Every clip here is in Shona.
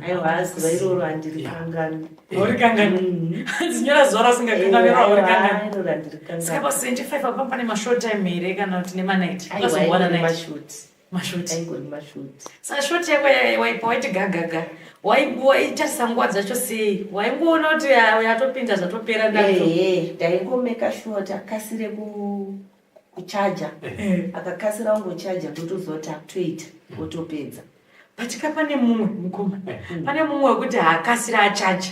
Aiwa, zuva iroro handirikanganwi. Haurikanganwi? Dzinyora zuva rasingakanganwi, haurikanganwi. Iroro handirikanganwi. Saka pa 75 apa pane mashort time here kana kuti nemanight? Aiwa, Ukazombowana aingori night? mashort. Mashort. Aingori mashort. Saka short yako waipa waiti gagaga, waitarisa nguva dzacho sei? Waingoona kuti yatopinda, zvatopera ndato? Ehe, ndaingomeka sure kuti akasire kuchaja. Akakasira kungochaja, ndotoziva kuti akutoita, otopedza. Patika pane mumwe mukoma, pane mumwe wekuti haakasira achaja,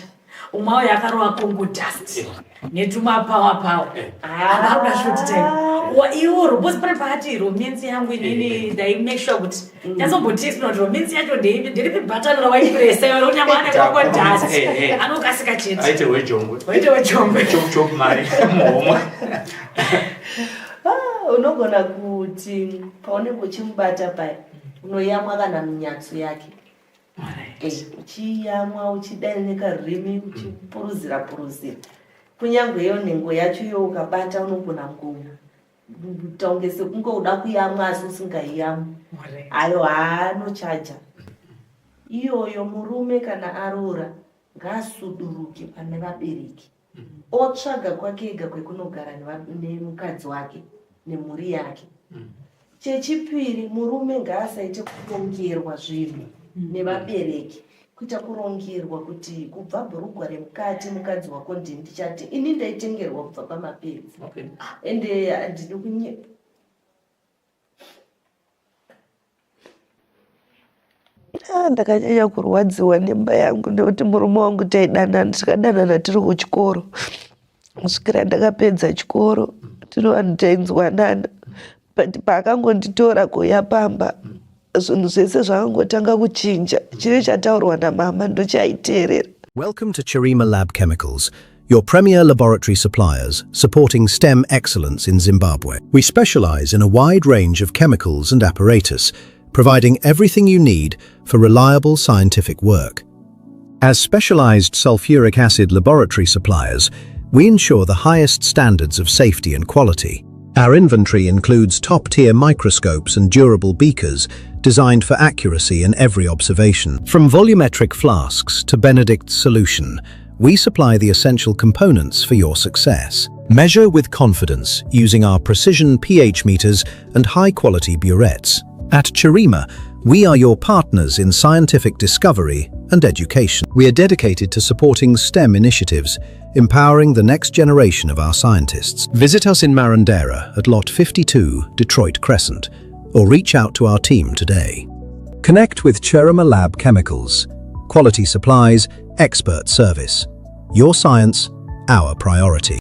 umwe auyo akarova Congo dust netumapawa pawa, akaruda short time. Iwo because pane paati romance yangu inini ndaimake sure kuti nyatsomboti kuti romance yacho ndeipi, nderipi bhatani rawaipresa iwe, kunyange ane Congo dust anokasika chete. Aite wejongwe. Waite wejongwe. Chop chop, mari muhomwe. Ah, unogona kuti paunenge uchimubata paya, unoyamwa kana minyatso yake. Uchiyamwa, uchidai nekarurimi, uchipuruzira puruzira, kunyange iyo nhengo yacho iyo ukabata, unogona kuita kunge sekunge uda kuyamwa asi usingaiyamwi. Ayo haanochaja iyoyo. Murume kana aroora ngaasuduruke pane vabereki, otsvaga kwake ega kwekunogara nemukadzi wake nemhuri yake. Chechipiri, murume ngaasaite kurongerwa zvinhu nevabereki, kuita kurongerwa kuti kubva bhurugwa remukati mukadzi wako ndini ndichati. Ini ndaitengerwa kubva pamapedzi. Ende handidi kunye. Ah, ndakanyanya kurwadziwa nemba yangu nekuti murume wangu taidanana, tikadanana tiri kuchikoro kusvikira ndakapedza chikoro. Tiri vanhu tainzwanana, but paakangonditora kuuya pamba, zvinhu zvese zvakangotanga kuchinja. Chiri chataurwa namama ndochaiteerera. Welcome to Chirima Lab Chemicals, your premier laboratory suppliers supporting STEM excellence in Zimbabwe. We specialize in a wide range of chemicals and apparatus, providing everything you need for reliable scientific work. As specialized sulfuric acid laboratory suppliers, we ensure the highest standards of safety and quality. Our inventory includes top-tier microscopes and durable beakers designed for accuracy in every observation. From volumetric flasks to Benedict's solution, we supply the essential components for your success. Measure with confidence using our precision pH meters and high-quality burettes. At Chirima, we are your partners in scientific discovery and education. We are dedicated to supporting STEM initiatives, empowering the next generation of our scientists. Visit us in Marondera at Lot 52, Detroit Crescent, or reach out to our team today. Connect with Chirima Lab Chemicals. Quality supplies, expert service. Your science, our priority.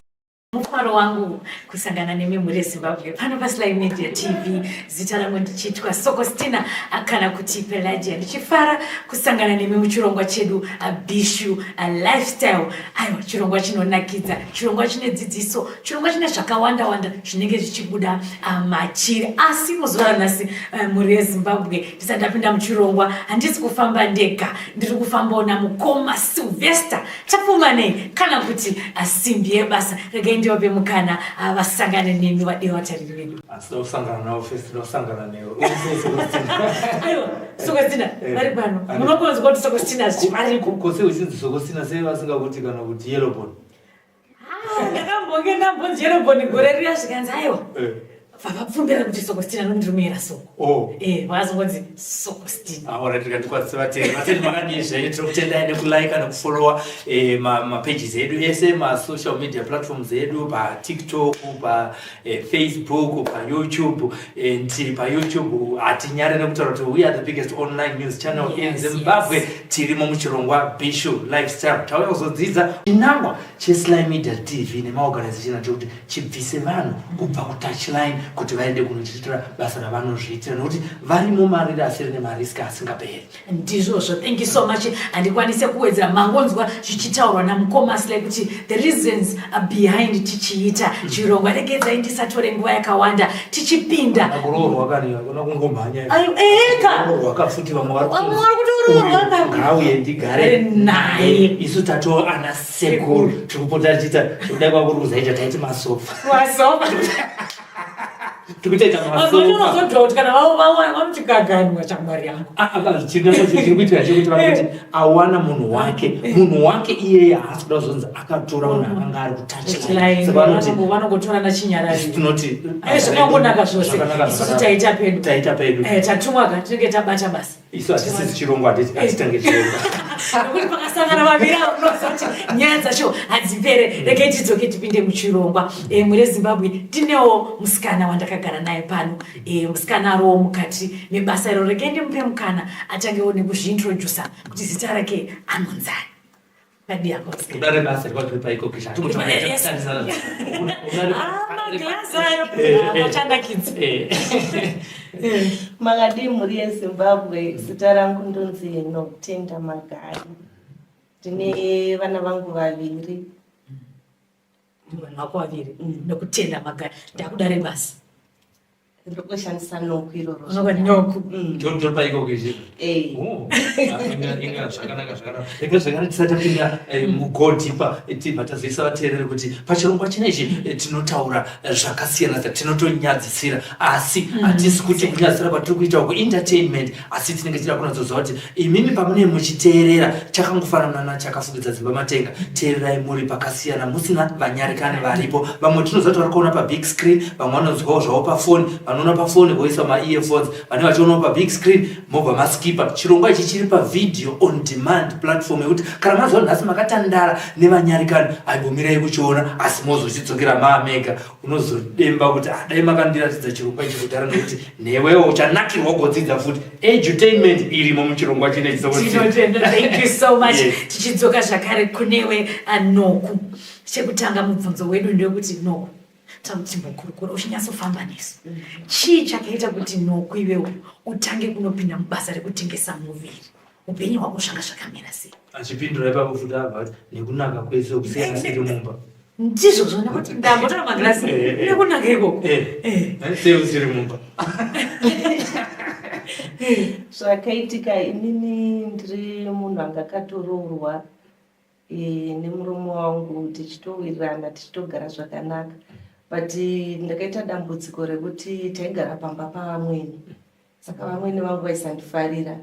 Mufaro wangu kusangana nemi mhuri yeZimbabwe pano paSly Media TV. Zita rangu ndichitwa Sokostina kana kuti Pelagia. Ndichifara kusangana nemi muchirongwa chedu Bishu Lifestyle. Aiwa, chirongwa chinonakidza, chirongwa chine dzidziso, chirongwa chine zvakawanda wanda zvinenge zvichibuda machiri. Asi muzuva ranhasi, mhuri yeZimbabwe, ndisati ndapinda muchirongwa, handisi kufamba ndega, ndiri kufambawo namukoma Sylvester Tapfumanei kana kuti Simbi Yebasa. Regai ndivape mukana vasangane nemi, vadiwa vatariri vedu. Asida kusangana navo first, ndoda kusangana newe. Aiwa, Sokostina vari pano, munokonzwa kuti Sokostina zvivariko. Kose uchinzi Sokostina, sei vasingakuti kana kuti Yellowbone? Ndakambonge ndambonzi Yellowbone gore riya, zvikanzi aiwa, vavapfumbira kuti Sokostina nondiri muyera Soko. Vakazongonzi Sokostina. Alright, rikatikwazise vateri. Vateri, makadii zvenyu? Tiri kutendai nekulike nekufollowa mapages edu ese, masocial media platforms edu, paTikTok, paFacebook, paYouTube. And paYouTube hatinyare nekutaura kuti we are the biggest online news channel in Zimbabwe. Tirimo muchirongwa Bishu Lifestyle. Tauya kuzodzidza. Chinangwa cheSly Media TV nemaorganization acho kuti chibvise vanhu kubva kutouchline kuti vaende kunochiitira basa ravanozviitira, nekuti varimo mariri asiri nemariski asingaperi. Ndizvozvo, thank you so much. Handikwanise kuwedzera, mangonzwa zvichitaurwa namukoma Sly kuti the reasons behind tichiita chirongwa. Regedzai ndisatore nguva yakawanda tichipinda. Kuroorwa kani, hakuna kungomhanya. Ayo, eka. Kuroorwa kafuti, vamwe vari Vamwe vari kutoroorwa ka. Ngauye ndigare naye. Isu tatoo ana sekuru, tiri kupota tichiita zvekudai kwakuri kuzaita, taiti masofa. Masofa. Tikutoita masofa. Kuti kana vamuchikaganwa shamwari yangu. Ah, ah, chiri kuitika chekuti vakuti awana munhu wake, munhu wake iyeye haasi kuda kuzonzi akatora munhu akanga ari kutouchvanongotorana chinyarari. Tinoti eh, zvakangonaka zvose, isusu taita pedu, taita pedu, eh, tatumwa ka tinenge tabata basa. Isu hatisisi chirongwa, hatitange chirongwa nekuti pakasangana vaviri avo unozoti nyaya dzacho hadzipere. Regai tidzoke tipinde muchirongwa. E, mure Zimbabwe, tinewo musikana wandakagara naye pano, e, musikana ariwo mukati mebasa iro. Regai ndimupe mukana atangewo nekuzviintrodusa kuti zita rake anonzani. Udare basa rikwatori paikokisha. Achandakidza. Makadii mhuri yeZimbabwe? Zita rangu ndonzi Nokutenda Magari. Ndine vana vangu vaviri. Vana vako vaviri, Nokutenda Magari. Ndakudare basa. Ndokoshandisa Noku iroro. Noku. Tori paikokisha. Eh. Oh, inga zvakanaka, zvakanaka. Rega zvakare tisati tapinda mugodhipa, tibva tazivisa vateereri kuti pachirongwa chinechi tinotaura zvakasiyana siyana, tinotonyadzisira, asi hatisi kuti kunyadzisira kwatiri kuita uku entertainment, asi tinenge tichida kunatsoziva kuti imimi pamunee muchiteerera chakangofanana nachakafukidza dzimba matenga. Teererai muri pakasiyana, musina vanyarikani varipo. Vamwe tinoziva kuti vari kuona pabig screen, vamwe vanonzwawo zvavo pafoni, vanoona pafoni voisa maearphones, vane vachionawo pabig screen mobva maskipa. Chirongwa ichi chiri pavideo on demand platform yekuti kana mazuva nhasi makatandara nevanyarikani, aimbomirai kuchiona, asi mozochidzokera maamega. Unozodemba kuti, ah, dai makandiratidza chirongwa ichi kudhara, nekuti newewo uchanakirwa ugodzidza futi. Edutainment irimo muchirongwa chinechi. Tinotenda, thank you so much. Yes. Tichidzoka zvakare kunewe, Noku, chekutanga mubvunzo wedu ndewekuti, Noku, takutimbokurukura uchinyatsofamba nesu, chii chakaita kuti, Noku, iwewo utange kunopinda mubasa rekutengesa muviri? Upenyu hwako zvanga zvakamira sei? Achipindura ipapo futi abva ati nekunaka kwese kusiyana siri mumba. Ndizvozvo, nekuti ndambotora magirasi. Nekunaka ikoko. Sei usiri mumba? Zvakaitika, inini ndiri munhu anga akatoroorwa nemurume wangu, tichitowirirana, tichitogara zvakanaka, but ndakaita dambudziko rekuti taigara pamba pavamwene. Saka vamwene vangu vaisandifarira,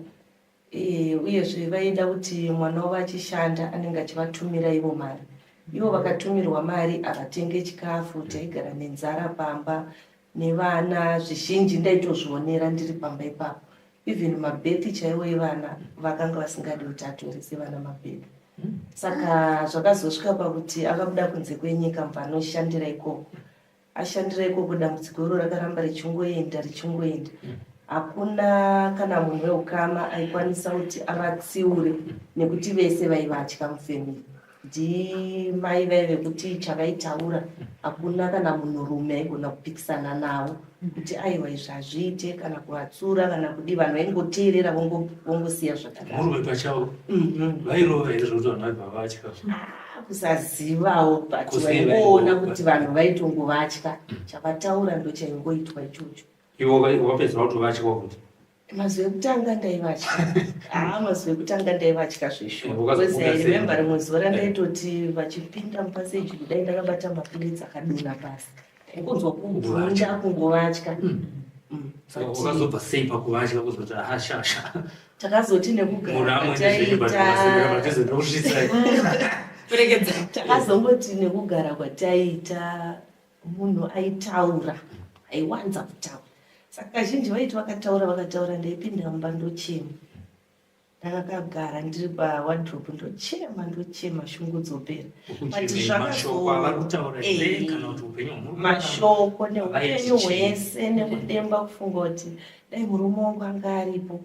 uyezve vaida kuti mwana wavo achishanda anenge achivatumira ivo mari. Ivo vakatumirwa mari havatenge chikafu. Taigara nenzara pamba nevana. Zvizhinji ndaitozvionera ndiri pamba ipapo. Even mabirth chaiwo evana vakanga vasingadi kuti atorese vana mabirth. Saka zvakazosvika pakuti akabuda kunze kwenyika, mubva anoshandira ikoko. Ashandira ikoko, dambudziko iro rakaramba richingoenda, richingoenda. Hakuna kana munhu weukama aikwanisa kuti avatsiure, nekuti vese vaivatya mufamily. Ndimai vai vekuti chavaitaura hakuna kana munhurume aigona kupikisana navo kuti aiwa, izvi hazviite, kana kuvatsura kana kudi. Vanhu vaingoteerera, vongosiya zvakadaro. Murume pachavo vairova here zvokuti vanhu vaibva vatya? Kusazivawo, but Kuziva vaingoona ivo. Kuti vanhu vaitongovatya, chavataura ndochaingoitwa ichocho. Iwo wapedza kutovatya kuti? Mazuva ekutanga ndaivatya. Haa, mazuva ekutanga ndaivatya zveshuwa. Wakazobuda Because I sei? remember rimwe zuva randaitoti vachipinda mupassage kudai, ndakabata maplates akadonha pasi, ndaingonzwa kubvunda, kungovatya. Saka wakazobva sei pakuvatya kuzoti aha, shasha? Takazoti Munhu nekugara amweni zvenyu, but kwataita kusvitsai. Perekedza. Takazongoti nekugara kwataita, munhu aitaura, aiwanza kutaura. Saka kazhinji vaiti vakataura, vakataura, ndaipinda mumba ndochema. Ndakakagara ndiri pawardrobe, ndochema, ndochema, shungu dzopera. But Mashoko avari kutaura here kana kuti upenyu hwamuri kurarama? Mashoko neupenyu Vaiti chii? hwese, nekudemba, kufunga kuti dai murume wangu anga aripo,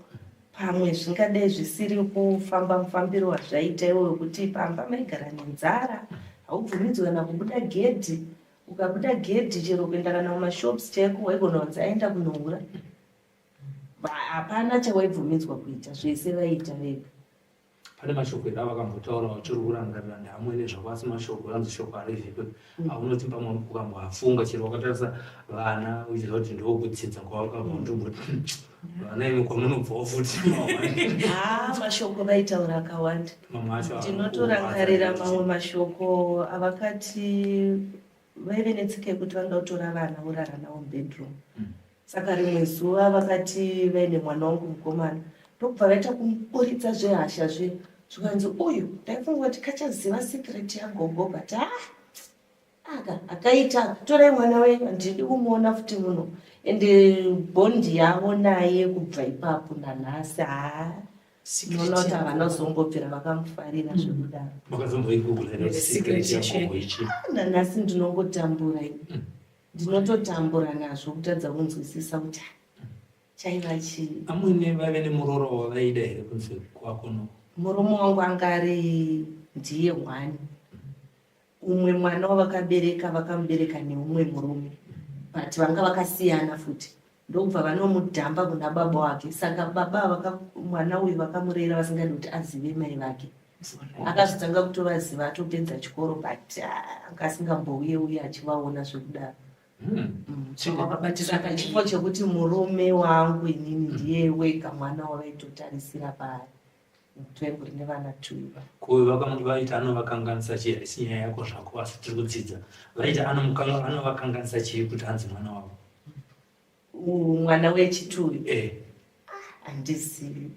pamwe zvingadai zvisiri kufamba mufambiro wazvaita iwo, wekuti pamba maigara nenzara, haubvumidzwi kana kubuda gedhi. Ukabuda gedhi, chero kuenda kana mumashops chaiko, waigona kunzi aenda kunohura. Hapana chawaibvumidzwa kuita, zvese vaiita vega. Pane mashoko eda vakambotaura uchiri kurangarira? Ndamwene zvako, asi mashoko anzi shoko harivhikwe. Aunoti pamwe ukamboafunga, chero wakatarisa vana uchiziva kuti ndokudzidza kwavakabva, ndomboti vana imi kwamunobvawo futi. Haa, mashoko vaitaura akawanda. Mamwe acho Ndinotorangarira mamwe mashoko avakati. Vaive netsika yekuti vanoda kutora vana vorara navo mubedroom. Saka rimwe zuva vakati vaine mwana wangu mukomana ndokubva vaita kumuburitsa zvehasha zve zvikanzi uyu ndaifunga kuti kachaziva secret yagogo but ah aka akaita torai mwana wenyu handidi kumuona futi muno ende bond yavo naye kubva ipapo nanhasi haa Unoona kuti havana kuzombobvira vakamufarira zvekudaro. Makazomboigoogle here kuti secret yagogo ichi? Ah, nanhasi ndinongotambura ini. Ndinototambura nazvo kutadza kunzwisisa kuti ah, chaiva chii. Amwene vaive nemuroora wavaida here kunze kwako no? Murume wangu anga ari ndiye one. Umwe mwana wavakabereka vakamubereka neumwe murume but vanga vakasiyana futi ndokubva vanomudhamba kuna baba wake saka baba vaka, mwana uyu vakamurera vasingadi kuti azive mai vake akazotanga kutovaziva atopedza chikoro but ah, anga asingambouye uye achivaona zvekudaro Saka chifo chekuti murume wangu inini ndiye wega mwana wavaitotarisira paari Twengu rine vana two iva. Ko vakamuti vaita anovakanganisa chii haisi nyaya yako zvako asi tiri kudzidza vaita anovakanganisa chii kuti hanzi mwana wavo mwana wechitu uyu eh. handizivi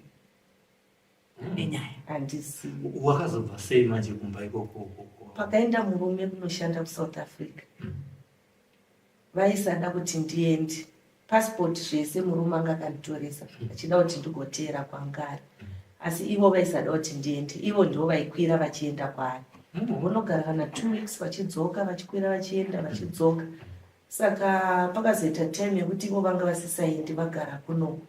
nenyaya handizivi wakazobva sei manje kumba ikoko pakaenda murume kunoshanda kusouth africa Vaisada kuti ndiende. Passport zvese murume anga akanditoresa achida kuti ndigoteera kwanga ari. Asi ivo vaisada kuti ndiende. Ivo ndivo vaikwira vachienda kwaari. Vonogara kana two weeks vachidzoka vachikwira vachienda vachidzoka. Saka pakazoita time yekuti ivo vanga vasisaendi vagara kunoku.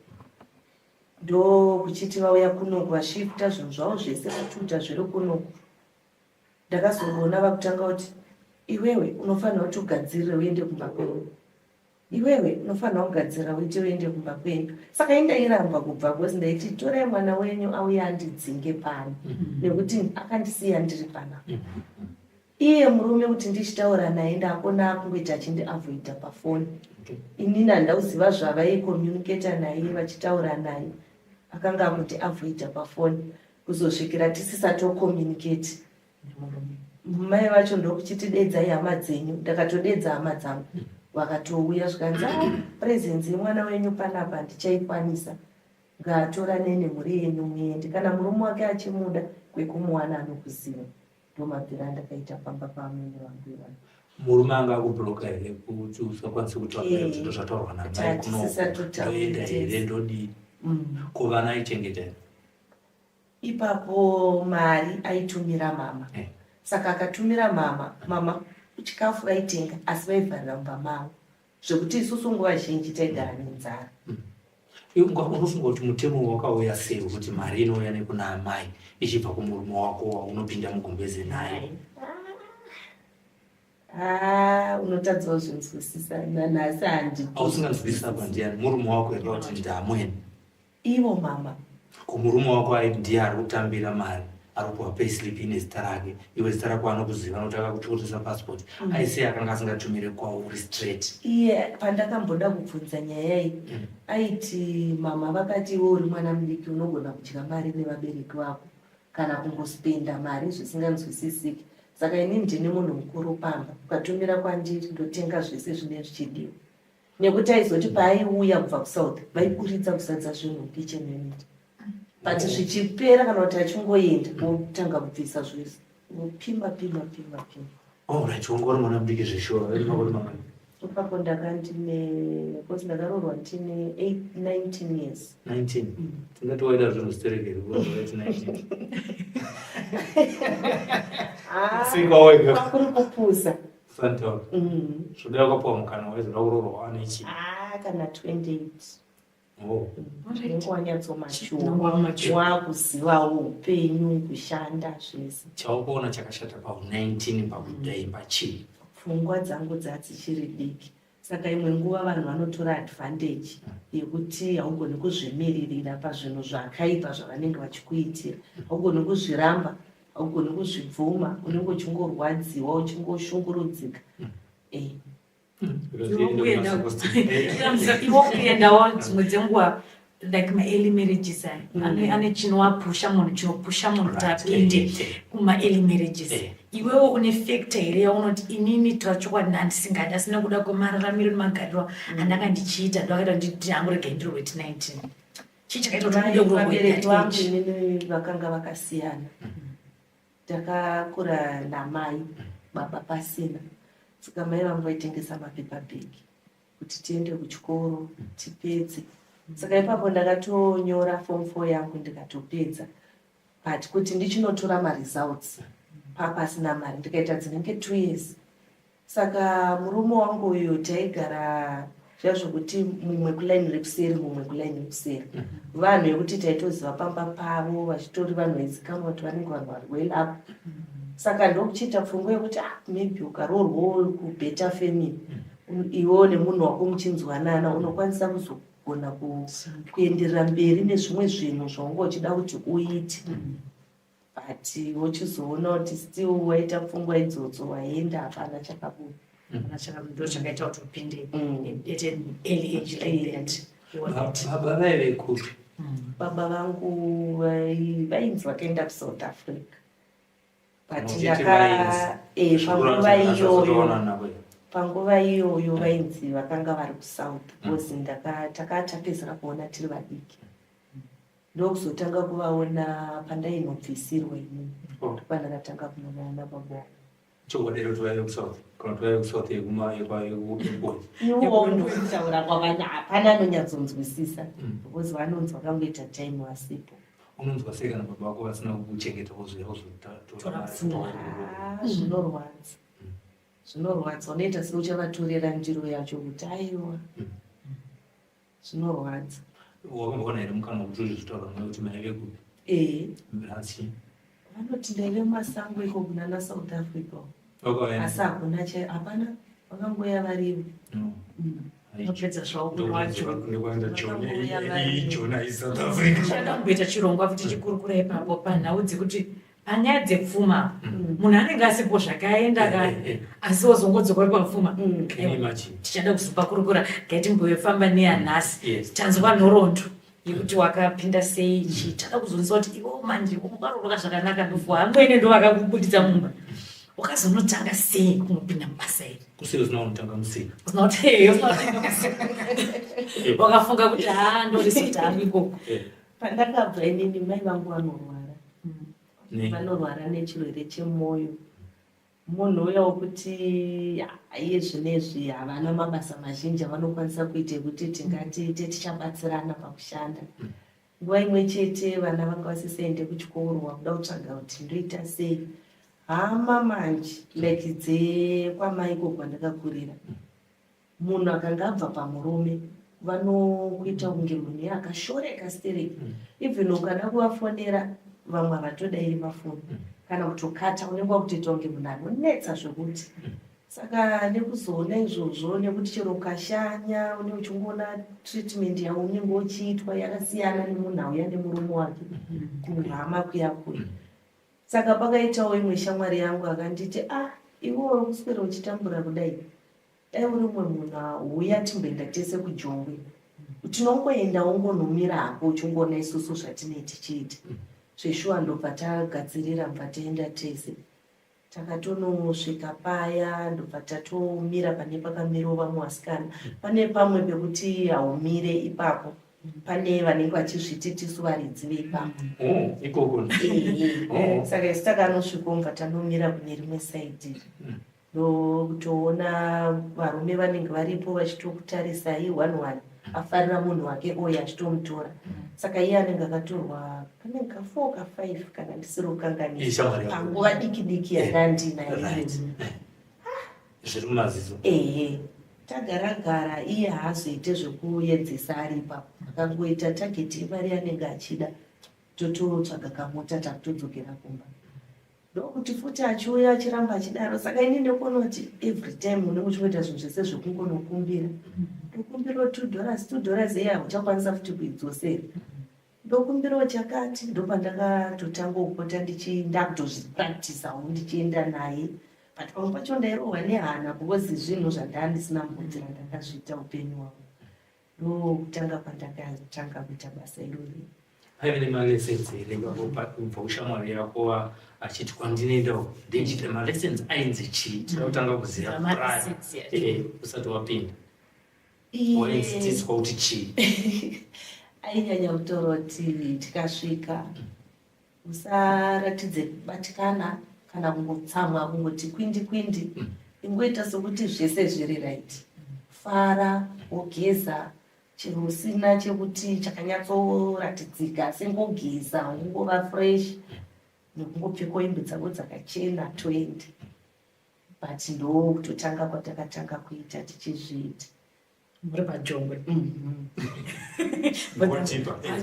Ndokuchiti vauya kunoku vashifta zvinhu zvavo zvese vatuta zviri kunoku. Ndakazongoona vakutanga kuti iwewe unofanira kuti ugadzirire uende kumba kwenyu iwewe unofanira kugadzirira uite uende kumba kwenyu saka indairamba kubva because ndaiti torai mwana wenyu auye andidzinge pano mhm. nekuti akandisiya ndiri panapa mhm. iye murume kuti ndichitaura naye ndakona akungoita achindiavoida pafoni inini handauziva zvavaicommunicata naye vachitaura naye akanga akuti avoida pafoni kuzosvikira tisisatocommunicate nemurume mai vacho ndokuchiti dedzai hama dzenyu ndakatodedza hama dzangu vakatouya zvikanzi ah, presence yemwana wenyu panapa handichaikwanisa ngaatorane nemhuri yenyu muende kana murume wake achimuda kwekumuwana anokuziva ndomabvira andakaita pamba paamwene vangu ivavo murume anga akubloka here kuti usakwanise kutaura naye kuti ndozvataurwa namai kunoenda here ndodii mm. ko vana aichengeta here Ipapo mari aitumira mama eh. Saka akatumira mama, mama chikafu vaitenga asi vaivharira mumba mavo zvekuti isusu nguva zhinji taigara nenzara. Mm. Unofunga kuti mutemo wakauya sei wekuti mari inouya nekuna amai ichibva kumurume wako waunopinda mugumbeze naye? Ah, unotadzawo zvinzwisisa nanhasi handi. Ausinganzwisisa apa ndiani murume wako here kuti ndamwene? Ivo mama. Ko murume wako aiti ndiye ari kutambira mari ari kupiwa payslip ine zita rake iwe zita rako anokuziva nokuti akakutyoresa passport mm. aisei akanga asingatumire kwauri straight iye pandakamboda kubvunza nyaya iyi mm. aiti mama vakati iwe uri mwana mudiki unogona kudya mari nevabereki vako kana kungospenda mari zvisinganzwisisiki saka ini ndini munhu mukuru pamba ukatumira kwandiri ndotenga zvese zvinenge zvichidiwa nekuti aizoti paaiuya kubva kusouth vaiburitsa kuzadza zvinhu mukitchen unit but zvichipera kana kuti achingoenda votanga kubvisa zvese vopima pima pima pima Alright, wanga uri mwana mudiki zveshuwa, vaive makore mangani? Ipapo ndaka ndine because ndakaroorwa ndine 8 19 years 19. Tingati waida zvinhu zviterekere, because waiti 19. Ah, Sika wega. kwakuri kupusa Santaura. Mm. Zvoda wakapuwa mukana waizoda kuroorwa ane chii? Ah, kana 28 Oh. Unenge wanyatsomachuwa Unenge wamachuwa. wakuzivawo upenyu kushanda zvese Chawakaona chakashata pa 19 pakudaimba chii? pfungwa dzangu dzadzichiri diki saka imwe nguva vanhu vanotora advantage yekuti haugoni kuzvimiririra pazvinhu zvakaipa zvavanenge vachikuitira haugoni kuzviramba haugoni kuzvibvuma unenge uchingorwadziwa uchingoshungurudzika eh. Iwo kuendawo dzimwe dzenguva like maearly marriages aya mm. ane chinowapusha munhu chinopusha munhu kuti apinde kumaearly marriages eh. Iwewo une factor here yaunoti inini taura chokwadi ndandisingadi asi nekuda kwemararamiro nemagariro andanga ndichiita ndoakaita kuti nditi hangu regai ndirohwe 19? Chii chakaita kuti ude kurohwa at Vabereki that vangu age? inini vakanga vakasiyana. Takakura namai, baba pasina. Saka mai vangu vaitengesa mapepa bhegi kuti tiende kuchikoro tipedze. Saka ipapo ndakatonyora form 4 yangu ndikatopedza, but kuti ndichinotora maresults papasina mari, ndikaita dzinenge 2 years. Saka murume wangu uyu taigara zviya zvokuti mumwe kulaini rekuseri, mumwe kulaini rekuseri. Vanhu vekuti taitoziva pamba pavo, vachitori vanhu vaizikanwa kuti vanenge vanhu vari well up. Saka ndokuchiita pfungwa yekuti ah, maybe ukaroorwawo kubetter family, iwewo nemunhu wako muchinzwanana, unokwanisa kuzogona kuenderera mberi nezvimwe zvinhu zvaunga uchida kuti uite. But wochizoona kuti still waita pfungwa idzodzo, waenda, hapana chakabuda. Ndo chakaita kuti upinde at an early age like that. Alright. Baba vaive kupi? Baba vangu vainzi vakaenda kuSouth Africa, but Muchiti ndaka vainzi. panguva iyoyo Zvikuratidza navo. Panguva iyoyo vainzi vakanga vari kuSouth, because takatapedzera kuona tiri vadiki, ndokuzotanga kuvaona pandainobvisirwa inini. Oh. Pandakatanga kunovaona baba vangu. Chokwadi here kuti vaive kuSouth, kana kuti vaive kuSouth yekuma? Iwo ndokutaura kwavana, hapana anonyatsonzwisisa, because vanonzi vakangoita time vasipo. Unonzwa sei kana baba vako vasina kukuchengeta, wozouya Tora wozotora? pfuma. Ah, zvinorwadza, zvinorwadza. Unoita seuchavatorera ndiro yacho kuti aiwa, zvinorwadza. Wakamboona here mukana wekuti uzvitaura naye kuti maive kupi? Ee. Asi Vanoti ndaive mumasango iko kunana South Africa. Wakaenda? Asi hakuna chai, hapana, vakangoya varivo. No. Unopedza zvavo kurwadzo. Ndokwaenda Joni. Vakangouya vari- Joni iSouth Africa. Tichada kumboita chirongwa futi chikurukura ipapo panhau dzekuti panyaya dzepfuma, munhu anenge asipo zvakaenda ka, asi wozongodzoka uri papfuma. Can you imagine? Tichada kuzopakurukura. Ngaitimbofamba neyanhasi. Tanzwa nhoroondo yekuti wakapinda sei chii. Tada kuzonzwa kuti iwo manje wakaroorwa zvakanaka, ndofu hamwene ndo vakakubuditsa mumba, wakazonotanga sei kunopinda mubasa iri? Kusiri usina kunotanga musika. Usina kuti usina kutanga musika, wakafunga kuti ha, ndorisota hangu ikoko? Pandakabva inini, mai vangu vanorwara. Nei? Vanorwara nechirwere chemwoyo. Munhu uya wokuti iye zvinezvi havana mabasa mazhinji avanokwanisa kuita ekuti tingati tichabatsirana pakushanda. Nguva imwe chete vana vanga vasisaende kuchikoro, wakuda kutsvaga kuti ndoita sei. Hama manje, like dzekwamaiko kwandakakurira, munhu akanga abva pamurume vanokuita kunge munhu iye akashoreka stereki. Even ukada kuvafonera, vamwe havatodairi mafoni kana kutokata, unenge wakutoita kunge munhu anonetsa zvokuti. Saka nekuzoona izvozvo, nekuti chero ukashanya une uchingoona treatment yaunenge uchiitwa yakasiyana nemunhu auya nemurume wake kuhama kuya kuya. Saka pakaitawo imwe shamwari yangu akanditi, "Ah, iwe uri kuswera uchitambura kudai, dai uri umwe munhu, huya timboenda tese kuJongwe. Tinongoenda wongonomira hako uchingoona isusu zvatinee tichiita." Zveshuwa, ndobva tagadzirira, bva taenda tese. Takatonosvika paya, ndobva tatomira pane pakamirawo vamwe vasikana. Pane pamwe pekuti haumire ipapo, pane vanenge vachizviti tisu varidzi veipapo. Oh, ikoko. Ehe. Oh. Saka isu takanosvika, mubva tanomira kune rimwe side, ndokutoona varume vanenge varipo vachitokutarisai, one one afarira munhu wake oyo achitomutora. Saka iye anenge akatorwa kanenge ka4 ka5, kana ndisiri kukanganisa. Ishamwari yako. Panguva diki diki yandandinayo. Right. Zviri mumaziso. Ehe, tagara gara, iye haazoite zvekuedzesa ari ipapo, akangoita target yemari yanenge achida, tototsvaga kamota, takutodzokera kumba. Ndokuti futi achiuya achiramba achidaro. Saka ini ndikuona kuti every time unenge uchingoita zvinhu zvese zvekungonokumbira, ndokumbirawo $2, $2 iye hauchakwanisa futi kuidzosera, ndokumbirawo chakati. Ndopandakatotanga kupota ndakutozvipractisawo ndichienda naye, but pamwe pacho ndairohwa nehana because zvinhu zvandaa ndisina mbobvira ndakazviita upenyu hwangu. Ndokutanga kwandakatanga kuita basa irori. Paive nemalessons here kubva kushamwari yako achiti kwandinoenda uku ndechiita malessons ainzi chii? Tinoda kutanga kuziva prior eh, usati wapinda. Waidzidziswa kuti chii? Ainyanya kutaura kuti tikasvika usaratidze kubatikana kana kungotsamwa kungoti kwindi kwindi mm. Ingoita sokuti zvese zviri right. Fara wogeza chero usina chekuti chakanyatsoratidzika asi ngogeza ungova fresh nekungopfekawo hembe dzako dzakachena toenda. But ndokutotanga kwatakatanga kuita tichizviita. Muri pajongwe. Mhm.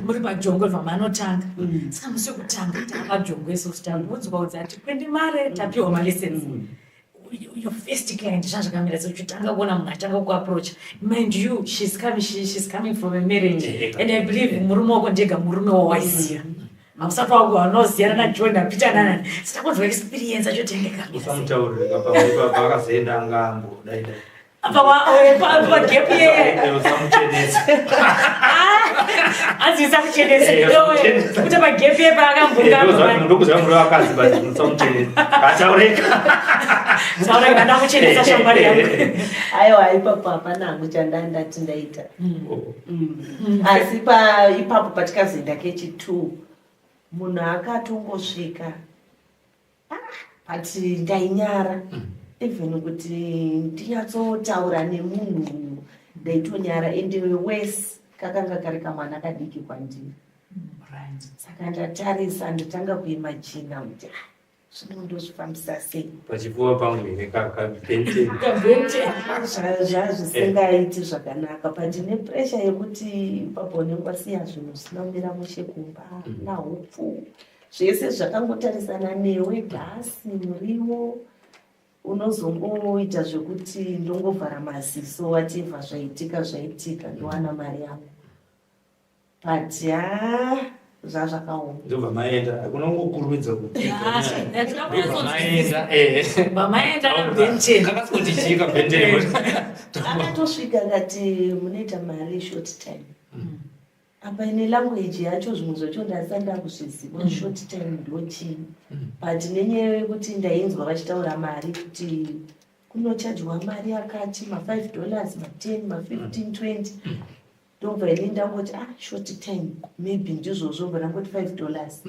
Muri pajongwe vamanotanga. Mm. Saka musi wekutanga taapajongwe isusu takuudzwa kunzi hatikwendi mare tapiwa malessons. Mm. Your first client zvazvakamira sei uchitanga kuona munhu achitanga kuapproach mind you she's coming, she, she's coming from a marriage mm. and I believe murume wako ndega murume wawaiziva mm. Hausati wanoziyana naJohn naPeter nanani sitakunzwa experience acho tenge kamira usamutaurire paakazoenda anga ambodai dai pagap yeye usamuchenesa hanzi usamuchenesa kuti pagap yeye paakambondokuziva muri vakadzi but usamuchenesa ataureka taureka ndakuchenesa shamwari yangu aiwa ipapo hapana hangu chandandati ndaita mm. Mm. Asi pa ipapo patikazoenda kechi 2 munhu akatongosvika ah, but ndainyara mm. even kuti ndinyatsotaura nemunhu ndaitonyara ende wese kakanga kari kamwana kadiki kwandiri mm, saka ndatarisa ndatanga kuimajina kuti ah, zvino ndozvifambisa sei pachipfuva pangu here kabhente zvazvisingaiti zvakanaka but nepressure yekuti ipapo unenge wasiya zvinhu zvisina kumira mushe kumba mm. nahupfu zvese zvakangotarisana newe gasi muriwo unozongoita zvekuti ndongovhara maziso whatever zvaitika zvaitika ndowana mari yangu but haa zvazvakaoma ndobva maenda hakuna kungokurumidza kumaenda eh. kakasikotichika bhenteni akatosvika kati munoita mari short time mm. Apa ine language yacho zvimwe zvacho ndasati ndakuzviziva mm. short time ndochii mm. but nenyaya yekuti ndainzwa vachitaura mari kuti kunochajwa mari yakati ma5 dollars ma10 ma15 20 mm. ndobva ini ndangoti ah short time maybe ndizvozvo bva ndangoti 5 dollars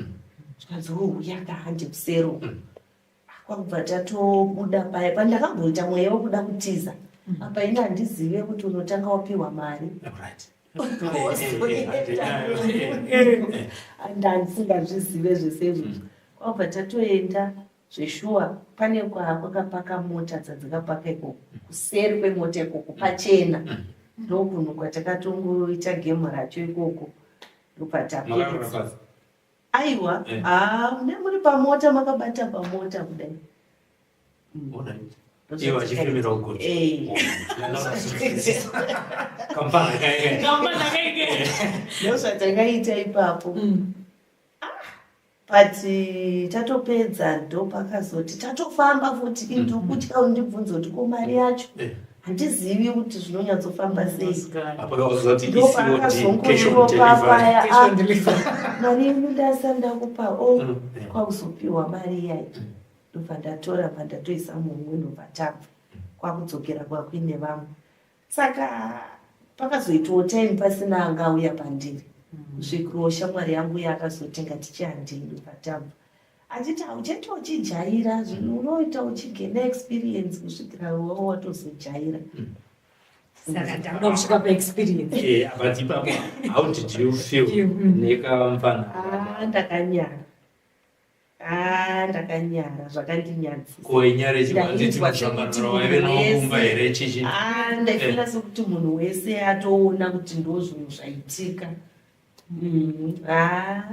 zvikanzi oh yakahande kusero Kwakubva tatobuda paya pandakamboita mweya wekuda kutiza mm. apa ini handizive kuti unotanga wapiwa mari ndandisingazvizive zvese izvozvo mm. kwakubva tatoenda zveshuwa pane kwakapaka mota dzadzakapaka ikoko kuseri kwemota ikoko pachena mm. ndokunhu kwatakatongoita gemu racho ikoko ndobva tapedza Aiwa, eh. ah, mune muri pamota makabata pamota kudai. Mm. Ivo vachifemera ugoti. Eh. Kampani kaike. Kampani kaike. Ndozvatakaita ipapo. Mm. Ah, but eh, tatopedza ndopakazoti tatofamba futi mm. indokutya undibvunza kuti ko mari yacho. Eh. Handizivi kuti zvinonyatsofamba sei. Ndopaakazongoiropapaya ah, mari yenyu ndasa ndakupa o oh, mm, kwakuzopiwa mari iyayi mm. ndobva ndatora bva ndatoisa mumwe ndobva tabva kwakudzokera kwakuine vamwe saka pakazoitawo time pasina angauya pandiri mm. kusvikirawo shamwari yangu yaakazoti ngatichihandei ndobva tabva Achiti hauchaita uchijaira zvinhu unoita uchigena experience kusvikira wawo watozojaira. Saka ndakuda kusvika paexperience. Eh, but ipapo how did you feel mm. nekamfana? Ah, ndakanyara. Ah, ndakanyara zvakandinyadzisa. Ko inyare chibanditi musangano waive nokumba here chichi? Ah, ndaifila eh. sekuti munhu wese atoona kuti ndozvinhu zvaitika. Mm, ah,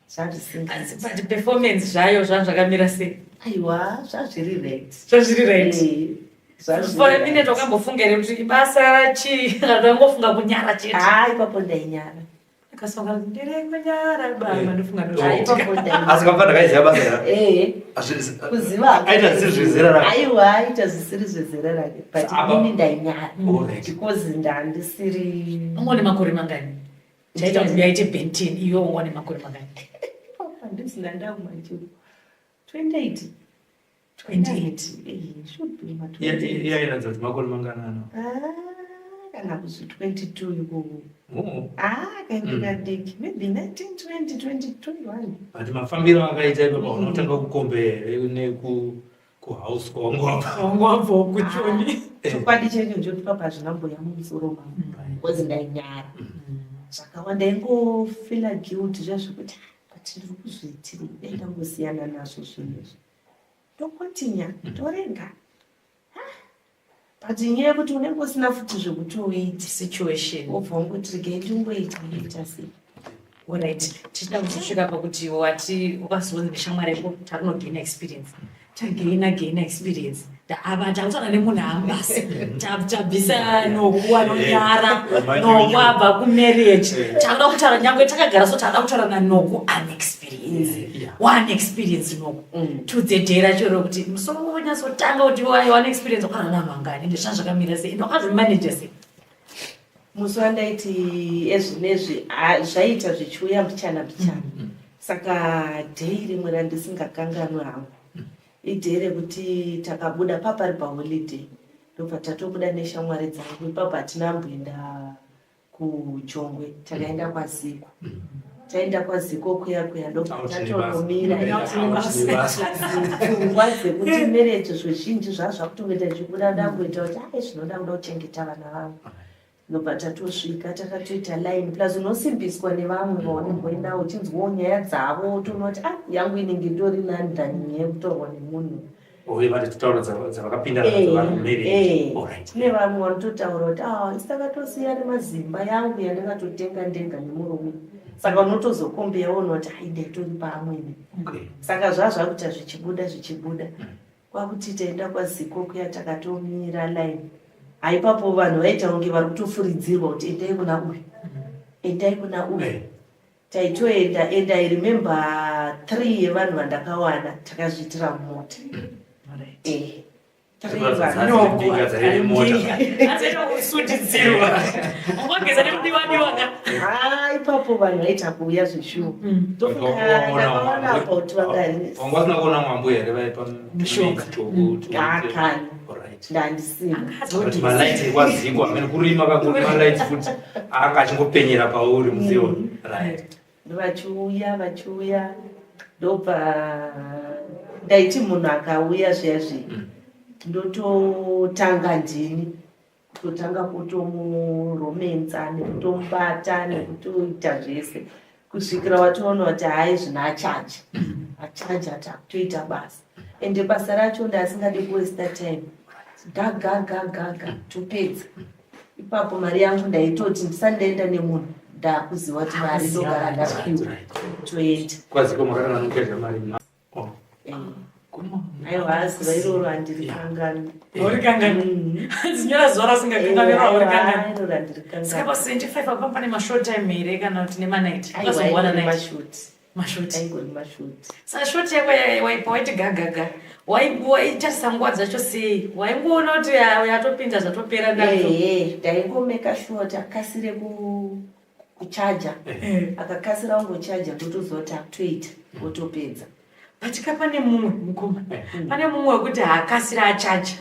zvazvisingaiti. But performance zvayo zvazvakamira sei? Aiwa, zvazviri right. Zvazviri right. Eh, For a minute wakambofunga here kuti ibasa chii? Kana tangofunga kunyara chete. Ah, ipapo ndainyara. Akasonga kuti ndiri kunyara baba eh. ndofunga ndozvaitika. Asi kamfana ndakaiziva basa here? Eh. Kuziva. Aita zvisiri zvezera rake. Aiwa, aita zvisiri zvezera rake. But inini ndainyara. Because ndandisiri. Ungone makore mangani? Chaita kuti yaite 10 iwe wanga une makore mangani? Handisina ndakumachiko 28. 28. Eh, should be ma 28. Iyayiratidza kuti makore manganano? Ah, kana kuzvi 22 ikoko. Oh. Ah, kainge kadiki, maybe 19, 20, 20, 21. But mafambiro akaita ipapa, unotanga kukombere neku kuhouse kwawanga wabva. Wanga wabvawo kuchoni. Chokwadi chacho ndechekuti papa hazvina mboya mumusoro mangu, because ndainyara zvakawanda, ingofila guilt zviya zvekuti, "Ah, but ndiri kuzviitirei? Dai ndangosiyana nazvo zvinhu izvi, tokontinya, torega." Ah, but nyaya yekuti unenge usina futi zvekuti uite, situation, wobva wangoti regai ndingoita, ndoita sei? Alright, tichida kuzosvika pakuti wati wakazonzi neshamwari yako, takunogaina experience, tagaina gaina experience, ava takutaura nemunhu ambasi, tabvisa Noku anonyara, Noku abva kumarriage. Takuda kutaura, nyange takagara so, takuda kutaura naNoku ane experience. Wane experience, Noku. Tudze day racho rokuti musoro wonyatsotanga kuti wane experience, wakarara mangani, ndezva zvakamira sei, ende wakazvimaneja sei? Musi wandaiti ezvinezvi, ah, zvaita zvichiuya mbichana mbichana. Saka day rimwe randisingakanganwi hangu iday rekuti takabuda papari paholiday, ndobva tatobuda neshamwari dzangu. Ipapo hatina amboenda kuJongwe, takaenda kwaZiko. Taenda kwaZiko kuya kuya, ndobva Out tatonomira. nebasa. Pfungwa dzekuti marriage zvizhinji zvazvakutongoita zvichibuda, ndakuita kuti ai, zvinoda kuda kuchengeta vana vangu. Ndobva tatosvika, takatoita line, plus unosimbiswa nevamwe vaunenge uinawo, uchinzwawo nyaya dzavo, utoona kuti ah, yangu inenge itori nani than nyaya yekutorwa nemunhu. Uye vati tutaura dzavakapinda nadzo vari kumarriage. Alright. Kune vamwe vanototaura kuti ah, isi takatosiya nemazimba yangu yandakatotenga ndega nemurume. Saka unotozokombeya woona kuti ai, ndaitori paamwene. Saka zvazvakuita zvichibuda zvichibuda, kwakuti taenda kwaZiko kuya, takatomira line. Haipapo vanhu vaita kunge vari kutofuridzirwa kuti endai kuna uyu, endai kuna uyu. Taitoenda, and I remember three yevanhu vandakawana takazviitira mumota. Three vanhu. Mbinga dzaive mota. Azoita kusundidzirwa, ungageza nekudiwadiwa ka. Ah, ipapo vanhu vaita kuuya zveshuwa. Ndofunga ndakaona about vangani. Wanga wasina kuona mwambo here vaipa? Mishonga. Akani. Ndandisina. But malights ekwaZiko amene kurima kakuri, malights futi anga achingopenyera pauri muziwo, right? Vachiuya vachiuya, ndobva ndaiti munhu akauya zviya zviya, ndototanga ndini kutotanga kutomuromenza nekutomubata nekutoita zvese, kusvikira watoona kuti hai, zvino achaja, achaja, takutoita basa. Ende basa racho ndaasingadi kuwasta time, gagagagaga, topedza ipapo. Mari yangu ndaitoti ndisati ndaenda nemunhu, ndakuziva kuti mari ndogara ndapiwa, toenda. KwaZiko makatanga nokuedza mari oh. Aiwa, zuva iroro handirikanganwi. Haurikanganwi? Zinyora zuva rasingakanganwi, haurikanganwi. Iroro handirikanganwi. Saka pa 75 apa pane mashort time here kana kuti nemanight? Aiwa, Ukazowana aingori night? mashoti. Mashoti. Aingori mashoti. Saka short yako waipa waiti gagaga, waitarisa nguva dzacho sei? Waingoona kuti yatopinda, zvatopera, ndato? Ehe, ndaingomeka sure kuti akasire kuchaja. Akakasira kungochaja, ndotoziva kuti akutoita, otopedza. Patika pane mumwe mukoma, pane mumwe wekuti haakasira achaja,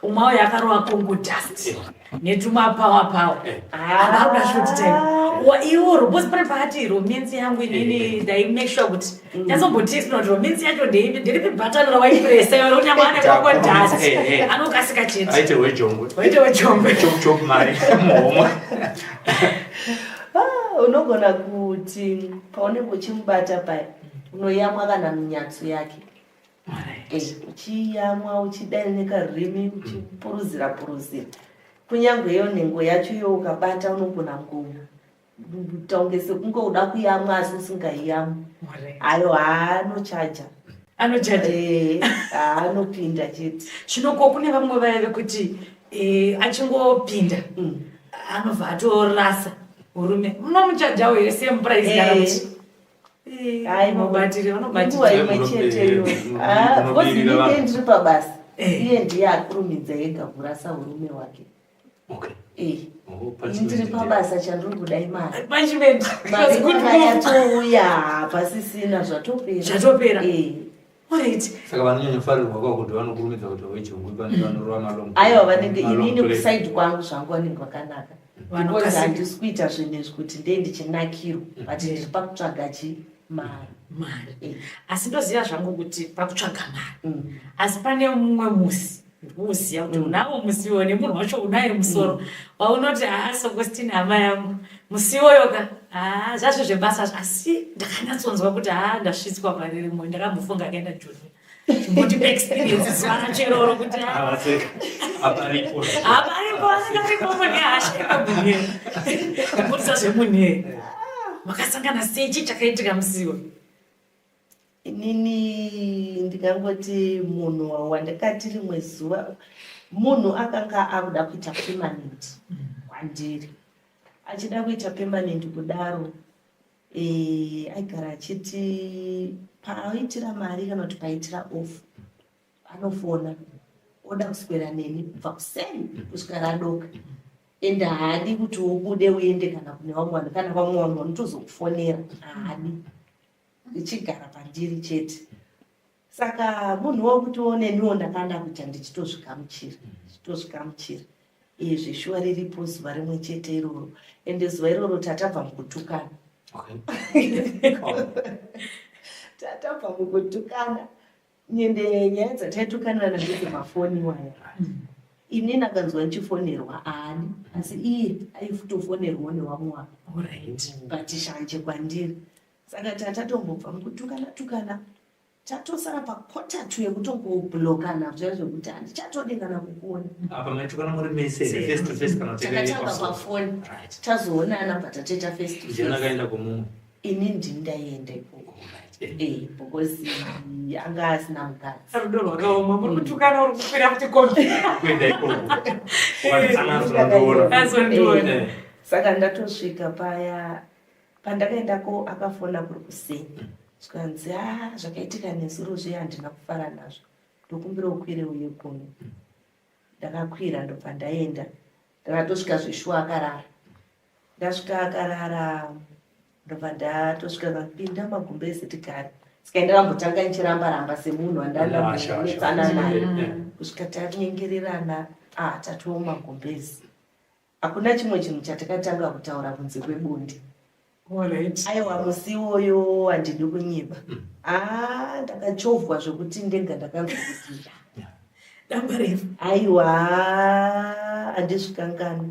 umwe auyo akarova Congo dust netumapawa pawa, avakuda short time. Iwo because pane paati romance yangu inini, ndaimake sure kuti nyazomboti explain kuti romance yacho ndeipi, nderipi bhatani rawaipresa iwe, kunyange ane Congo dust anokasika chete. Aite wejongwe. Waite wejongwe. Chop chop, mari muhomwe. Ah, unogona kuti paunenge uchimubata paya, unoyamwa kana minyatso yake. Uchiyamwa, uchidai nekarurimi, uchipuruzira puruzira, kunyange iyo nhengo yacho iyo ukabata, unogona kuita kunge sekunge uda kuyamwa asi usingaiyamwi. Ayo haanochaja. Anochaja. Haanopinda chete. Zvino ko kune vamwe vaya vekuti achingopinda anobva atorasa urume, munomuchajawo here same price kana kuti Hai, mubatire nguva vanobatira? Imwe chete iyo. Ah, because Munobirira inenge vanhu. ndiri pabasa. Iye ndiye akurumidza ega kurasa urume hwake. Okay. Eh. Oh, Ini ndiri pabasa chandiri kuda imari. Punishment. It Mari was good kana move. yatouya pasisina zvatopera. Zvatopera. Eh. Alright. Saka vanonyanyofarirwa kwako kuti vanokurumidza kuti wejongwe pane vanorova malong. Aiwa vanenge malong inini play. kusaidi kwangu zvangu vanenge vakanaka. Because Vanokasika. handisi kuita zvinhu izvi kuti ndee ndichinakirwa but ndiri pakutsvaga chi mari. Mari. Eh. Asi ndoziva zvangu kuti pakutsvaga mari. Mm. Asi pane mumwe musi ndikuuziva kuti unawo musiwo nemunhu wacho unaye musoro waunoti haa Sokostina hama yangu musi iwoyo ka haa zvazvo zvebasa asi ndakanyatsonzwa kuti haa ndasvitswa pariri mwoyo ndakambofunga akaenda Joni chimbotipa experience zuva racho iroro kuti haa Havaseka. Aparipo. haparipo asingaripo munhu haashaika munhu kubudisa zvemunhu makasangana sei chii chakaitika musiwo Inini ndingangoti munhu wandakati rimwe zuva munhu akanga akuda kuita permanent kwandiri achida kuita permanent kudaro eh, aigara achiti paaitira mari kana kuti paaitira off anofona oda kuswera neni kubva kuseni kusvika radoka ende haadi kuti ubude uende kana kune vamwe vanhu kana vamwe vanhu vanotozokufonera haadi ichigara pandiri chete saka munhu wekuti neniwo ndakanda kuita ndichitozvigamuchira ndichitozvigamuchira iye zveshuwa riripo zuva rimwe chete iroro ende zuva iroro tatabva mukutukana Okay. tatabva mukutukana ende nyaya dzataitukanirana ndedzemafoni waya inini akanzwa ndichifonerwa aani asi iye aitofonerwawo nevamwe wake Alright. but shanje kwandiri saka tatatombobva mukutukana tukana tatosara pakota tu yekutongoblokana zviya zvekuti handichatodi kana kukuona Apa maitukana muri mese here, face to face kana kuti takatanga pafoni. pafoni Right. tazoonana bva tatoita face to Ndiani face akaenda kumumwe. ini ndini ndaienda ikoko Alright. Eh. Eh, because anga asina mukadzi Rudo rwakaoma muri kutukana uri kukwira kuti kombi Kuenda ikoko. Wadzana azondiona. Azondiona. Eh. Saka ndatosvika paya pandakaendako akafona kuri kuseni zvikanzi a zvakaitika nezuro zviya handina kufara nazvo ndokumbira ukwire uye kuno ndakakwira ndobva ndaenda ndakatosvika zveshuwa akarara ndasvika akarara ndobva ndatosvika kapinda magumbezi tigare saka ndakambotanga ndichiramba ramba semunhu wandandamboetsana naye Eh. kusvika tanyengererana ah tatiwo magumbezi hakuna chimwe chinhu chatakatanga kutaura kunze kwebonde Alright. aiwa musi iwoyo handidi kunyiba aa ndakachovhwa zvekuti ndega ndakanzwa kuti Damba refu. aiwa handizvikangani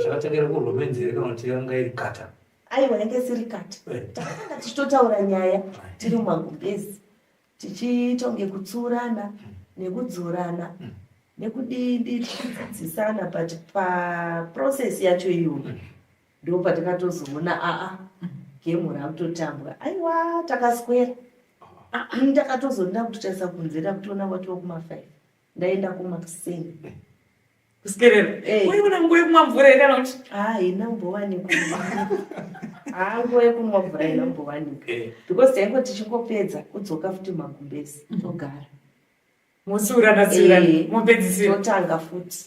Zvakatangira kuromance here kana kuti yanga iri kata. aiwa yange isiri kata Eh. takanga tichitotaura nyaya tiri mumagumbezi tichiita kunge kutsurana nekudzorana nekudidi tichidzidzisana but paprocess yacho iyoyo ndo patakatozoona aa gemu rakutotambwa aiwa takaswera ndakatozonda kutotarisa kunze ndakutoona kwatova kuma5 ndaenda kumakuseni Kuskerera. Eh. Waiona nguva yekumwa mvura here kana kuti haina kumbowanikwa haa nguva yekumwa mvura haina kumbowanikwa Eh. because taingoti tichingopedza kudzoka futi magumbezi togara motsiurana tsiurana Eh. mopedzisira. totanga futi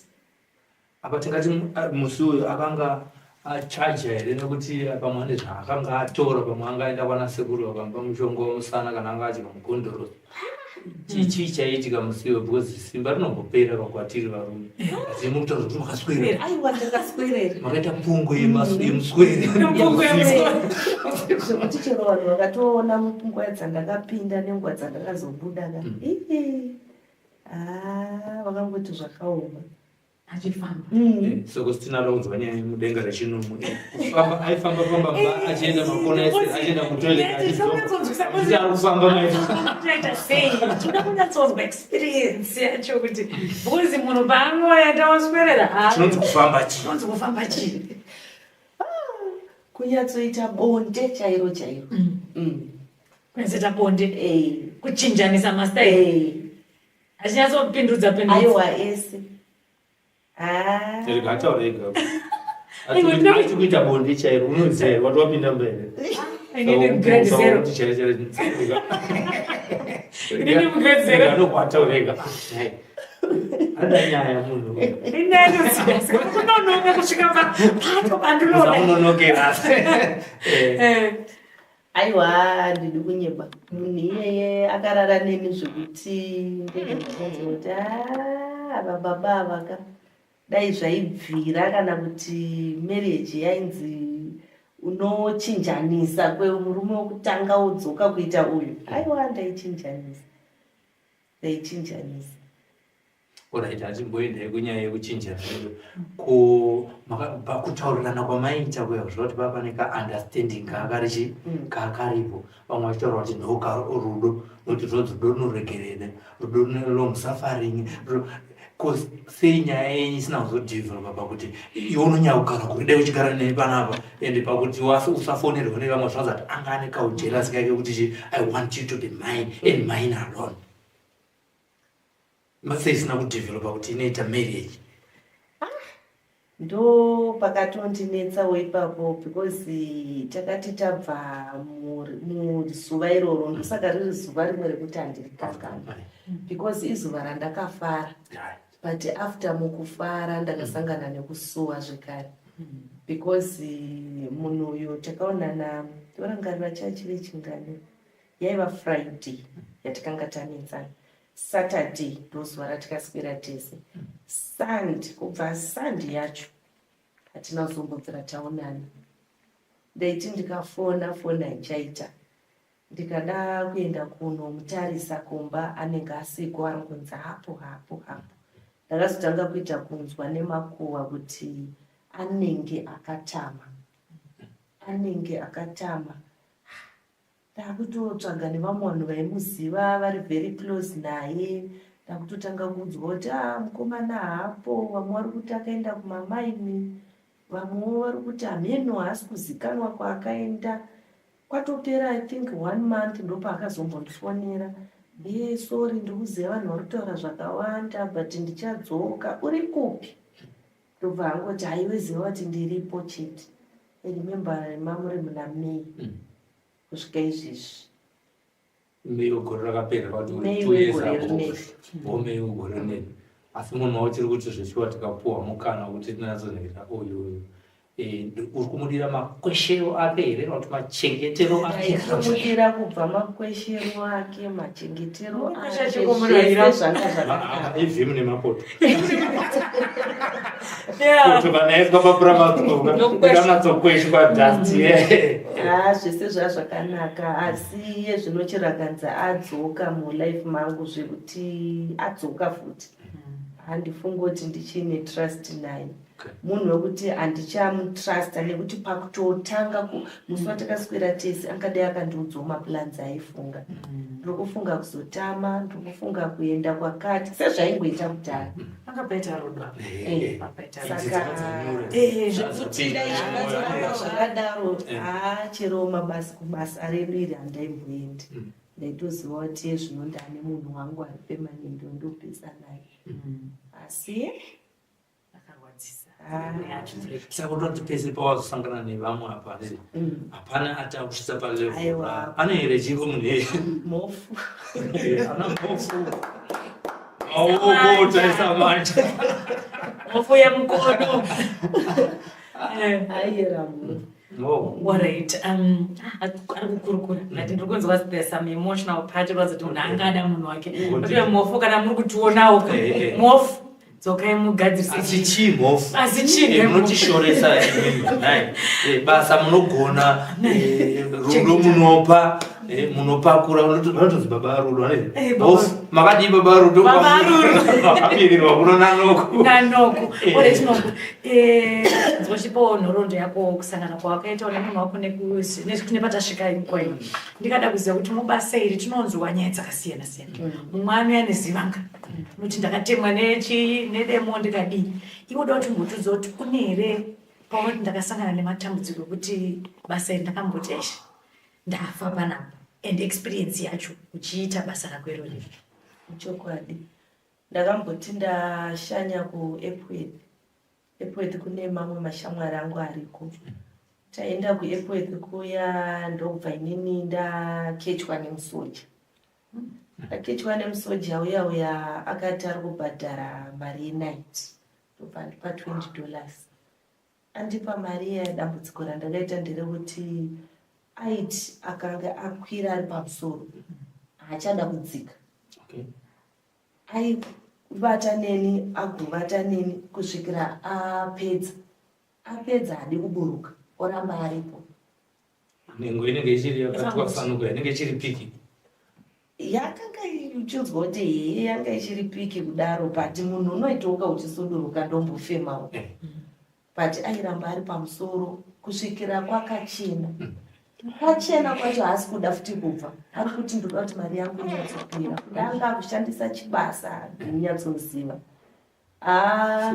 Apa tingati musi uyu akanga achaja here nekuti pamwe ane zvaakanga atora pamwe anga aenda kwana sekuru vakamupa mushonga wemusana kana anga adya mugondoro chii chii chaiitika musi uyu because simba rinombopera pakwatiri varume asi mukutaura kuti makaswera aiwa ndakaswerera makaita pungu yemuswere Mpungu yemuswere. zvekuti chero vanhu vakatoona nguva dzandakapinda nenguva dzandakazobuda ka ii haa vakangoti zvakaoma Achifamba. Soko sitina kunzwa nyaya yemudenga rechinomwe Kufamba- aifamba famba mba achienda makona ese achienda mutoilet Tinonyatsonzwisa achidzoka ari kufamba maita Tinoita sei? Tinoda kunyatsonzwa experience yacho kuti because munhu paanoenda oswerera haa chinonzi kufamba chii chinonzi kufamba chii? kunyatsoita bonde chairo chairo Mm. Kunyatsoita bonde. Eh, Kuchinjanisa mastyle. eh, Achinyatsopindudza pindudza. aiwa ese haa Rega ataura ega. Aiwa, ndino- Ati kuita bonde chairo unoziva here wati wapinda mberi. Inini grade zero. Inini grade zero. Anokwataura ega. Ada nyaya munhu. Kunonoka kusvika pato pandinoda. Usamunonokera. Eh. Eh. Aiwa, handidi kunyeba. Munhu iyeye akarara neni zvekuti ndege ndakanzwa kuti "Ah, ava baba ava ka dai zvaibvira kana kuti marriage yainzi unochinjanisa kwemurume wekutanga wodzoka kuita uyu." Aiwa, ndaichinjanisa, ndaichinjanisa. Alright, hatimboendai kunyaya yekuchinjana. Ko pakutaurirana kwamaiita kuya, zvinoti pava pane kaunderstanding kaakarichi kaakaripo. Vamwe vachitaura kuti nhoka rudo, nokuti runonzi rudo runoregerera, rudo rune long suffering. Ko sei nyaya yenyu isina kuzodevelopa pakuti iwe unonyanya kugara kuri, dai uchigara neni panapa, ende pakuti usafonerwe nevamwe, zvinonzi kuti anga ane kaujealous kake kuti chi I want you to be mine and mine alone. Sei isina kudevelopa kuti inoita marriage? Ndo pakatondinetsawo ipapo, because takati tabva muzuva iroro, ndosaka riri zuva rimwe rekuti handirikanganwa, because izuva randakafara, but after mukufara ndakasangana nekusuwa zvekare, because munhu uyu takaonana, torangarira chachive chingani, yaiva Friday yatikanga tanetsana, Saturday ndozuva ratikaswera tese, Sunday, kubva Sunday yacho hatina kuzombobvira taonana. Ndaiti ndikafona, foni haichaita. Ndikada kuenda kunomutarisa kumba, anenge asiko, aringonzi hapo hapo hapo. Ndakazotanga kuita kunzwa nemakuhwa kuti anenge akatama, anenge akatama. Ndakutotsvaga nevamwe vanhu vaimuziva, vari very close naye. Ndakutotanga kuudzwa kuti a mukomana hapo, vamwe vari kuti akaenda kumamaini, vamwewo vari kuti hameno, haasi kuzikanwa kwaakaenda. Kwatopera, I think, one month, ndopaakazombondifonera, "Ye, sorry, ndikuziva vanhu vari kutaura zvakawanda, but ndichadzoka. Uri kupi?" Ndobva angoti, "Haiwe, ziva kuti ndiripo chete." I remember mamuri muna May kusvika izvezvi. May wegore rakapera? May wegore rineri. O, May wegore rineri. Asi munhu wauchiri kuti zveshuwa tikapuhwa mukana wekuti tinatsonoita uyu uyu, uri kumudira makweshero ake here kana kuti machengetero ake? Kumudira kubva makweshero ake, machengetero ake, Chachikomunoira. zvese zvanga zvakanaka. Ivhimu nemapoto poto kanaiswa papuramakanatsokweshwa dust. Ha, zvese zvaa zvakanaka, asi iye zvino chirakanzi adzoka mulife mangu, zvekuti adzoka futi, handifungi kuti ndichine trust naye. Munhu wekuti handichamutrusta, nekuti pakutotanga musi watakaswera tese angadai akandiudzawo maplans aifunga. Ndiri kufunga kuzotama, ndiri kufunga kuenda kwakati, sezvaingoita kudhara. Angapaita rudo apa. Papaita rudo. Zvekuti dai zvakazoramba zvakadaro, haa, chero mabasa, kubasa redu iri handaimboendi. Ndaitoziva kuti zvino ndane munhu wangu ari permanent wandopesa naye, asi Akarwadzisa. Ah. Saka unoti pese pawazosangana nevamwe apa, hapana ati akusvitsa palevel? Aiwa. Ane here chiko munhu iyeye? Mhofu. Ana mhofu, maoko taisa manje. Mhofu yemukono. Aiyera mhofu. No. Alright, ari kukurukura, but ndiri kunzwa there's some emotional part kuratidza kuti munhu angada munhu wake. Kuti mhofu, kana muri kutionawo, mhofu, dzokai mugadzirise. Asi chii mhofu? Asi chii? Munotishoresa imimi nhai. Basa munogona, rudo munopa, munopakura, vanotonzi baba rudo. Mhofu, makadii baba rudo? Baba Rudo. Makamirirwa kuno nanoku. Nanoku. Alright, Noku, nzwachipawo nhoroondo yako, kusangana kwawakaitawo nemunhu wako nepatasvika nguva ino. Ndikada kuziva kuti mubasa iri tinonzwa nyaya dzakasiyana siyana. Mumwe anouya nezivanga, unoti ndakatemwa nechi nedemo, ndikadii. Iwe uda kuti umbotudza kuti kune here paunoti ndakasangana nematambudziko ekuti basa iri ndakamboti eshe ndafa panapa, and experience yacho uchiita basa rako irori? Chokwadi, ndakamboti ndashanya kuEpworth. Epworth kune mamwe mashamwari angu ariko. Taenda kuEpworth kuya, ndobva inini ndakechwa nemusoja. Ndakechwa nemusoja uya uya akati ari kubhadhara mari yenight ndobva andipa 20 dollars. Andipa mari iya dambudziko randakaita nderekuti aiti akanga akwira ari pamusoro haachada kudzika. Okay. Aivata neni agovata neni kusvikira apedza. Apedza haadi kuburuka oramba aripo. Nhengo inenge ichiri yakatwasanuka inenge ichiri piki. Yakanga uchinzwa kuti hee yanga ichiri piki kudaro but munhu unoitooka uchisuduruka ndombofemawo. Eh. But airamba ari pamusoro kusvikira kwakachena. Kwachena kwacho haasi kuda futi kubva. Ari kuti ndoda kuti mari yangu inyatsopera. Kuda anga akushandisa chibasa ndinyatsoziva. Ah,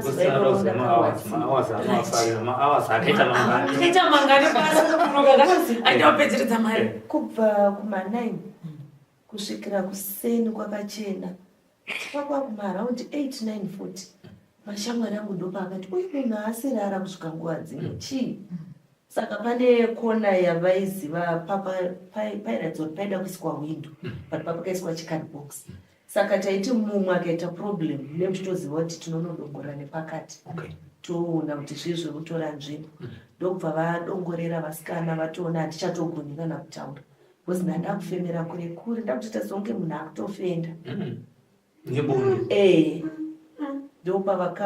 Akaita mangani basa aida kupedzeredza mari. Kubva kuma 9 kusvikira kuseni kwakachena kwakwa kumaraundi 8 9 40 mashamwari angu ndopaakati uyu munhu haasirara kusvika nguva dzino chii saka pane kona yavaiziva pairatidza kuti paida kuiswa window but papakaiswa chicardbox Saka taiti mumwe akaita problem mune muchitoziva kuti tinonodongorera nepakati okay. Toona kuti zvii zviri kutora nzvimbo ndokubva vadongorera vasikana vatoona handichatogoni kana kutaura because ndandakufemera kure kure ndakutoita sekunge munhu akutofenda Nebonde. Eh,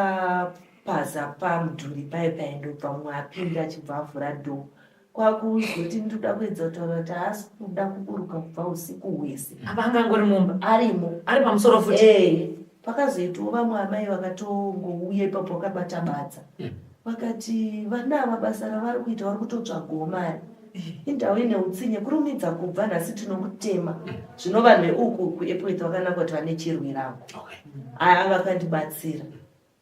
ndopavakapaza pamudhuri paye paye ndobva mumwe apinda achibva avhura door kwakuzoti ndinoda kuedza kutaura kuti haasi kuda kuburuka kubva usiku hwese. Apa anga angori mumba? Arimo. Ari pamusoro futi? Eh, pakazoitawo vamwe amai vakatongouya ipapo vakabata badza vakati vana ava basa ravari kuita vari kutotsvagawo mari indawo ine utsinye kurumidza kubva nhasi tinokutema zvino vanhu veuku kuEpworth vakanaka kuti vane chirwirangwa Okay. aya vakandibatsira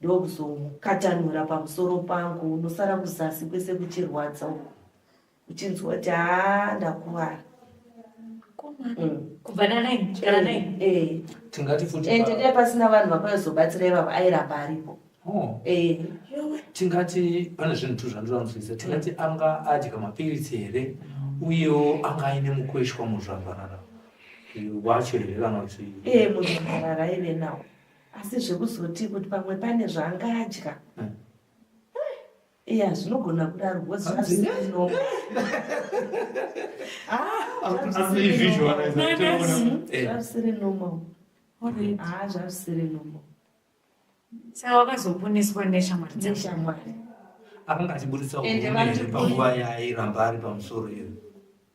ndokuzokatanura pamusoro pangu unosara kuzasi kwese kuchirwadza uku uchinzwa kuti haa ndakuvara. Kubva na 9 kusvikira 9. Eh. Tingati futi Ende dai pasina vanhu vakazobatsira ivavo airamba aripo. Oh. Eh. Tingati pane zvinhu tu zvandoda kunzwisisa. Tingati anga adya mapiritsi here uyewo anga aine mukweshwa muzvambarara wacho here kana kuti Eh muzvambarara aive nawo. Asi zvekuzoti kuti pamwe pane zvaanga adya. Iya zvinogona kudaro because zvazvisiri normal. Zvazvisiri normal. Ah, zvazvisiri normal. Saka wakazoponeswa neshamwari dzako? Neshamwari. Akanga achiburitsa Ende urume here vanhu- panguva yaairamba ari pamusoro iyo?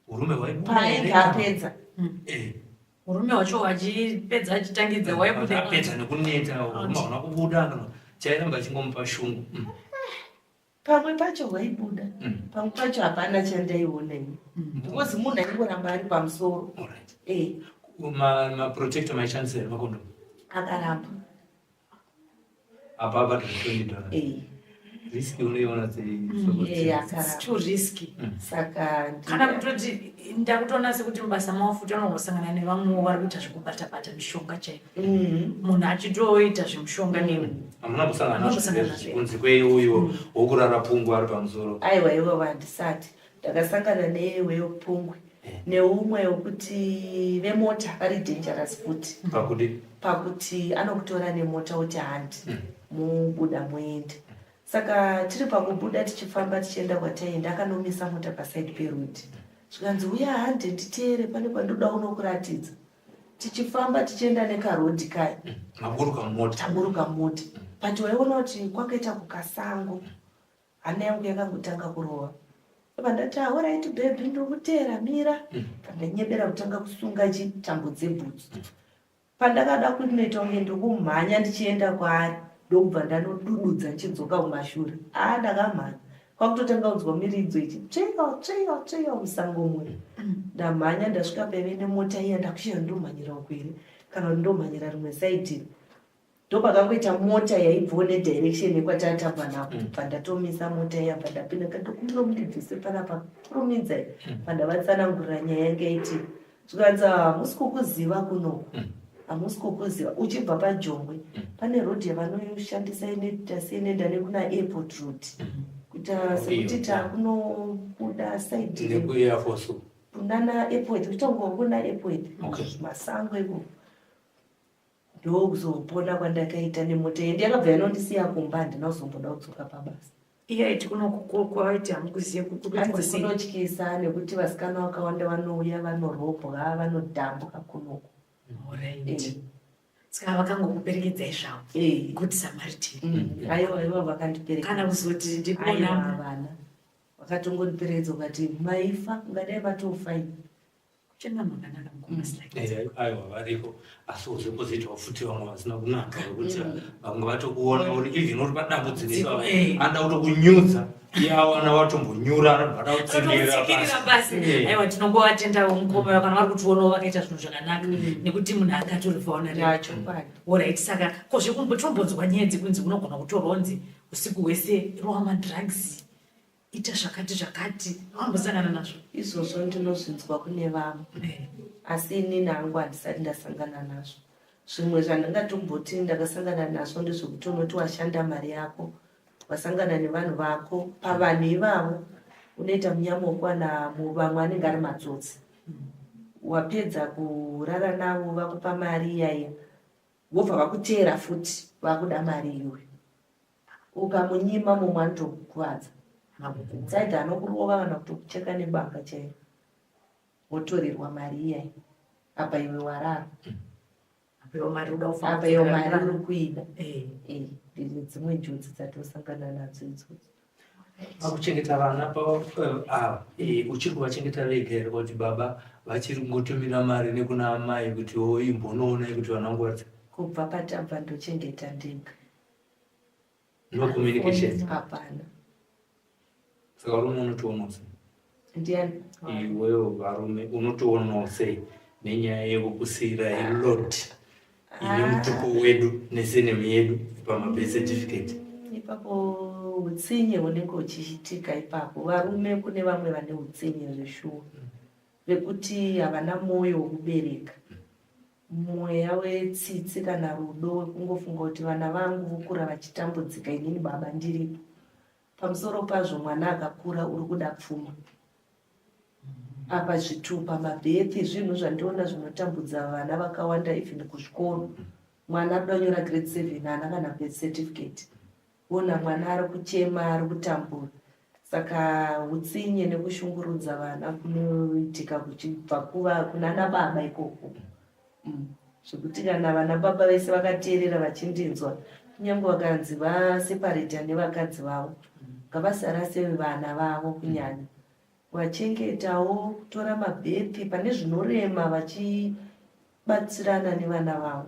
Urume hwaibuda Paainge here? apedza. Eh. Urume hwacho achipedza achitangidza waibuda. Apedza nekuneta urume hauna kubuda kana chairamba achingomupa shungu. Pamwe pacho hwaibuda, pamwe pacho hapana chandaiona ini. Because munhu aingoramba ari pamusoro. Alright. Eh. Ma, ma protector maishandisa here makondomu? Akaramba. Apa abhadhara 20 dollars. Eh. Risk unoiona sei? Eh, It's akaramba. too risky. Saka Kana kutoti ndakutoona sekuti mubasa mavo futi vanongosangana nevamwewo vari kuita zvekubata-bata mishonga chaiyo. Munhu achitoita zvemushonga newe. Hamuna kusangana Hamuna nazvo kusangana here nazvo. kunze kweuyo wokurara pungwe ari pamusoro? Aiwa iwawo handisati. Ndakasangana newepungwe neumwe wekuti vemota vari dangerous futi. Pakuti? Pakuti anokutora nemota oti handi mobuda moenda. Saka tiri pakubuda tichifamba tichienda kwataienda akanomisa mota paside peroad. Zvikanzi uya hande nditeere pane kwandoda unokuratidza. Tichifamba tichienda nekaroad kaya. Maburuka mumota. Taburuka mumota. But waiona kuti kwakaita kukasango. Hana yangu yakangotanga kurova. Ndobva ndati alright baby ndikuteera mira. Pandanyebera kutanga kusunga chi tambo dzebhutsu. Pandakada kunoita kunge ndikumhanya ndichienda kwaari ndokubva ndanodududza ndichidzoka kumashure. Haa ndakamhanya kwakutotanga kunzwa miridzo ichi tsveyo tsveyo tsveyo musango muya. Ndamhanya ndasvika paive nemota iya ndakushaya ndomhanyira uku here kana kuti ndomhanyira rimwe side iri. Ndopakangoita mota yaibvawo nedirection yekwatatambwa nako bva ndatomisa mota iya bva ndapinda ndikati mundibvise panapa kurumidzai bva ndavatsanangurira nyaya yanga yaitika. Zvikanzi hamusi kukuziva kunoku hamusi kukuziva uchibva paJongwe pane road yavanoshandisa inoita seinoenda nekuna airport road kuita sekuti takunobuda side Nekuair force. kunana airport kuita kunge kuna airport Okay. masango ikoko. Ndokuzopona kwandakaita nemota ende yakabva yanondisiya kumba, handina kuzomboda kudzoka pabasa. Iye aiti kunokwavaiti hamukuzive. Hanzi kunotyisa nekuti vasikana vakawanda vanouya vanorobwa, vanodhambwa kunoku. Alright. Saka vakangokuperekedzai zvavo. Good Samaritan. Aiwa, aiwa, vakandiperekedza. Kana kuzoti Aiwa, ndikuona. Havana, vakatongondiperekedza ukati maifa, ungadai matofa ini. Kuchena makanaka mukoma Sly. Aiwa, variko, asi uzopozoitawo futi vamwe vasina kunaka, vekuti vamwe vatokuona uri even uri padambudziko ipapa, anoda kutokunyudza iye awana watombonyura, anobva ada kutsikirira Kutsikirira pasi. pasi. Aiwa, tinongovatendawo mukoma kana vari kutionawo vakaita zvinhu zvakanaka, nekuti munhu angatori vulnerable. Chokwadi. Alright, saka ko zvekutombonzwa nyaya dzekunzi unogona kutorwa unzi usiku hwese rova madrugs, ita zvakati zvakati, wambosangana nazvo? Izvozvo ndinozvinzwa kune vamwe, asi inini hangu handisati ndasangana nazvo. Zvimwe zvandingatomboti ndakasangana nazvo ndezvekuti unoti washanda mari yako, wasangana nevanhu vako, pavanhu ivavo unoita munyama wekuwana vamwe anenge ari matsotsi. Wapedza kurara navo, vakupa mari iyaiya, vobva vakuteera futi, vakuda mari iyoyo. Ukamunyima, mumwe anotokukuvadza, saidha anokurova kana kutokucheka nebanga chairo, wotorerwa mari iyai. Apa iwe warara. Apa mari uda kufamba. Apa iwe mari uri kuida. Eh. Dzimwe njodzi dzatosangana nadzo idzodzo. Pakuchengeta vana ava, uchiri kuvachengeta vega here, kuti baba vachiri kungotumira mari nekuna amai kuti o imbonoonai kuti vana vangu vari? Kubva patabva ndochengeta ndega. No communication? Hapana. Saka varume unotoonawo sei? Ndiani? Iwewo, varume unotoonawo sei nenyaya yekukusiyirai load ine mutupo wedu nesurname yedu pamabirth certificate? Ipapo utsinye hunenge huchiitika ipapo. Varume, kune vamwe vane utsinye zveshuwa, vekuti havana mwoyo wekubereka, mweya wetsitsi kana rudo wekungofunga kuti vana vangu vokura vachitambudzika, inini baba ndiripo. Pamusoro pazvo, mwana akakura uri kuda pfuma. Apa zvitupa, mabirth, zvinhu zvandiona zvinotambudza vana vakawanda. Even kuzvikoro, mwana ari kuda kunyora grade 7, haana kana birth certificate. Ona mwana ari kuchema, ari kutambura. Saka utsinye nekushungurudza vana kunoitika kuchibva kuva kunana baba ikoko. Zvekuti kana vana baba vese vakateerera vachindinzwa, kunyange vakanzi vaseparata nevakadzi vavo, ngavasarase vana vavo, kunyanya vachengetawo, kutora mabirth pane zvinorema, vachibatsirana nevana vavo.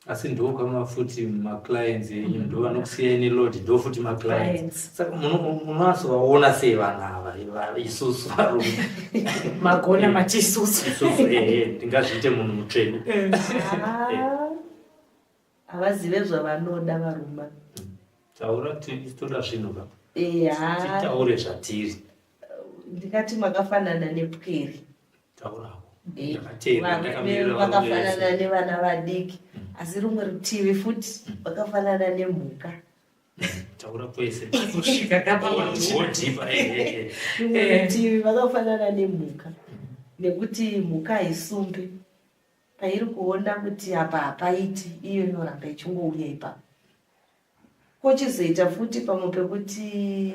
Asi ndokama futi maclients enyu ndo vanokusiyai neload, ndo futi maclients. Clients. Saka munoazovaona sei vanhu ava, isusu varume? Magona machisusu. Isusu, ehe, ndingazviite munhu mutsvene. Ah, havazive zvavanoda varume. Taura, toda zvinhu ka. Eya. Titaure zvatiri. Ndingati makafanana nepwere. Taurawo. Ndakateerera, Ndakamirira varume varume vakafanana vese. nevana vadiki, asi rumwe rutivi futi vakafanana nemhuka. Taura kwese. Kusvika kapa. Wodhipa, ehe. Rumwe rutivi vakafanana nemhuka, nekuti mhuka haisumbi pairi kuona kuti apa hapaiti, iyo inoramba ichingouya ipapo. Kochizoita futi pamwe pekuti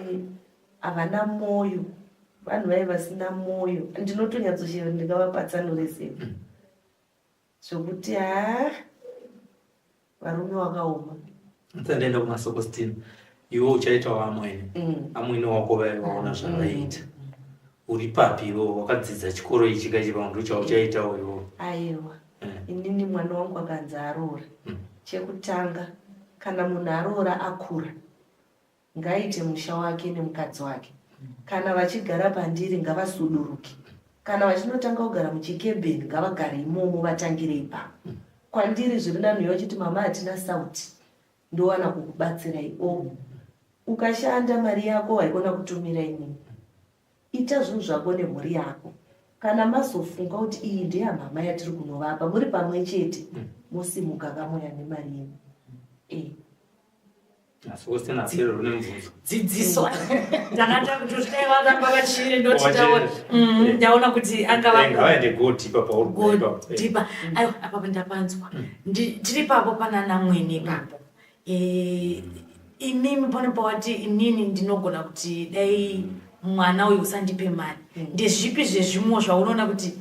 havana mwoyo, vanhu vai vasina mwoyo. Ndinotonyatsochero ndingavapatsanure sei, zvokuti haa, varume wakaoma. Nsandaenda kumasokostina, iwe uchaitawo amwene. Amwene wako vaivaona zvavaiita, uri papi iwe? Wakadzidza chikoro ichi kachipa ndo chauchaitawo iwo? Aiwa. Inini mwana wangu akanzi aroora, chekutanga, kana munhu aroora akura, ngaaite musha wake nemukadzi wake. Kana vachigara pandiri, ngavasuduruke. Kana vachinotanga kugara muchikebheni, ngavagare imomo, vatangire ipapo. Kwandiri zviri nani vachiti, "Mama, hatina sauti, ndowana kukubatsirai." O ukashanda mari yako, haikona kutumira inini. Ita zvinhu zvako nemhuri yako. Kana mazofunga kuti iyi ndeyamama yatiri kunovapa, muri pamwe chete, mosimuka kamoya nemari yenyu. Dzidziso ndakada kuti dai varamba vachiri ndoti mm, ndaona kuti angavagodhipa aiwa apapo ndapanzwa mm. Tiri papo pana namwene ipapo eh, imimi pane pawati inini ndinogona kuti dai mwana uyu usandipe mari mm. ndezvipi zvezvimwe zvaunoona kuti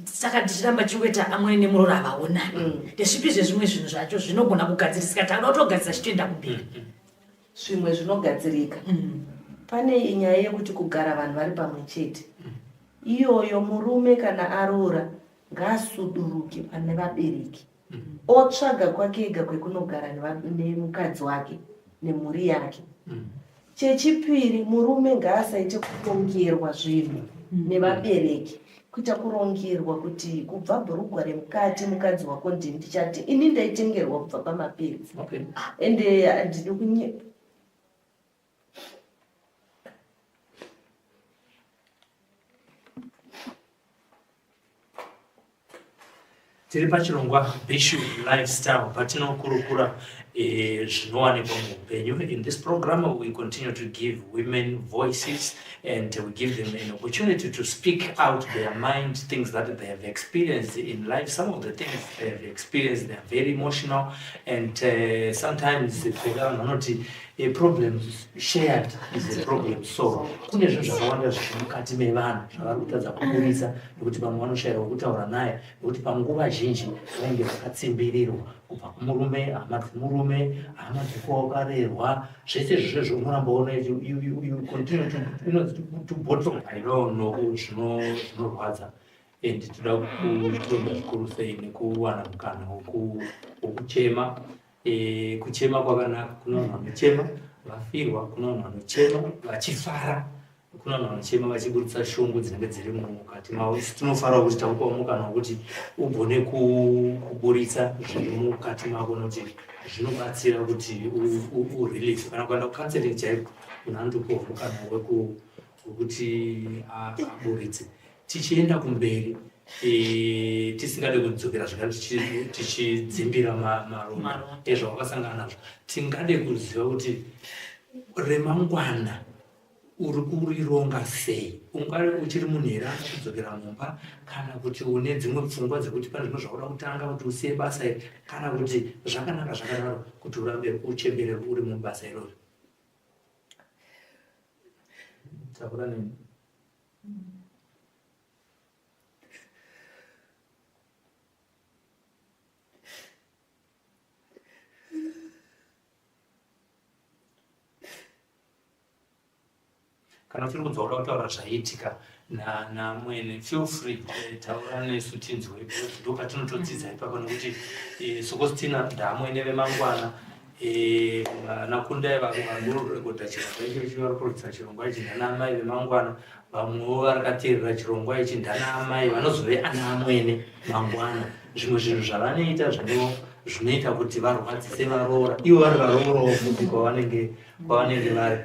saka tichiramba tichingoita amwene nemuroora havaonani mm. ndezvipi zvezvimwe zvinhu zvacho zvinogona kugadzirisika takuda kutogadzira chitoenda kumberi mm, zvimwe zvinogadzirika pane nyaya yekuti kugara vanhu vari pamwe chete iyoyo murume kana aroora ngaasuduruke pane vabereki otsvaga kwake ega kwekunogara nemukadzi wake nemhuri yake. Chechipiri, murume ngaasaite kurongerwa zvinhu nevabereki, kuita kurongerwa kuti kubva bhurugwa remukati mukadzi wako ndini ndichati ini ndaitengerwa kubva pamapedzi ende handidi kunyepa. Tiri pachirongwa Bishu Lifestyle patinokurukura eh, zvinowanikwa muupenyu. In this program we continue to give women voices and we give them an opportunity to speak out their mind, things that they have experienced in life. Some of the things they have experienced, they are very emotional and uh, sometimes vanhu vanoti A problem shared is a problem solved. Kune zvinhu zvakawanda zviri mukati mevanhu zvavari kutadza kuburitsa nekuti vamwe vanoshaiwa wekutaura naye nekuti panguva zhinji vainge vakatsimbirirwa kubva kumurume, hama dzemurume, hama dzekwawakarerwa, zvese izvozvo unoramba una you continue to, you know, to bottle. I know noku zvinorwadza and toda kutenda zvikuru sei nekuwana mukana wokuchema E, kuchema kwakanaka kuna vanhu vanochema vafirwa, kuna vanhu vanochema vachifara, kuna vanhu vanochema vachiburitsa shungu dzinenge dziri mukati mavo. Isu tinofarawo kuti takupawo mukana wekuti ugone kuburitsa zviri mukati mako nokuti zvinobatsira kuti urelief kana kuenda kucounseling chaiko munhu anotopiwa mukana wekuti aburitse. Tichienda kumberi e, tisingade kudzokera zvekare tichidzimbira maronda ezvawakasangana nazvo, tingade kuziva kuti remangwana uri kurironga sei? Ungave uchiri munhu here anoda kudzokera mumba kana kuti une dzimwe pfungwa dzekuti pane zvimwe zvauda kutanga kuti usiye basa iri kana kuti zvakanaka zvakadaro kuti urambe uchembere uri mubasa irori? Taura neni. Kana uchiri kunzwa kuda kutaura zvaiitika namwene feel free eh, taura nesu tinzwe because ndopatinotodzidza ipapo nekuti eh, sokostina ndaamwene vemangwana eh, vana kundai vakurekodha chirongwa ichochi vari kurodza chirongwa ichi ndana amai vemangwana Vamwewo varakateerera chirongwa ichi ndana amai vanozove ana amwene mangwana. Zvimwe zvinhu zvavanoita zvinoita kuti varwadzise varoora ivo vari varoorawo futi kwavanenge kwavanenge vari.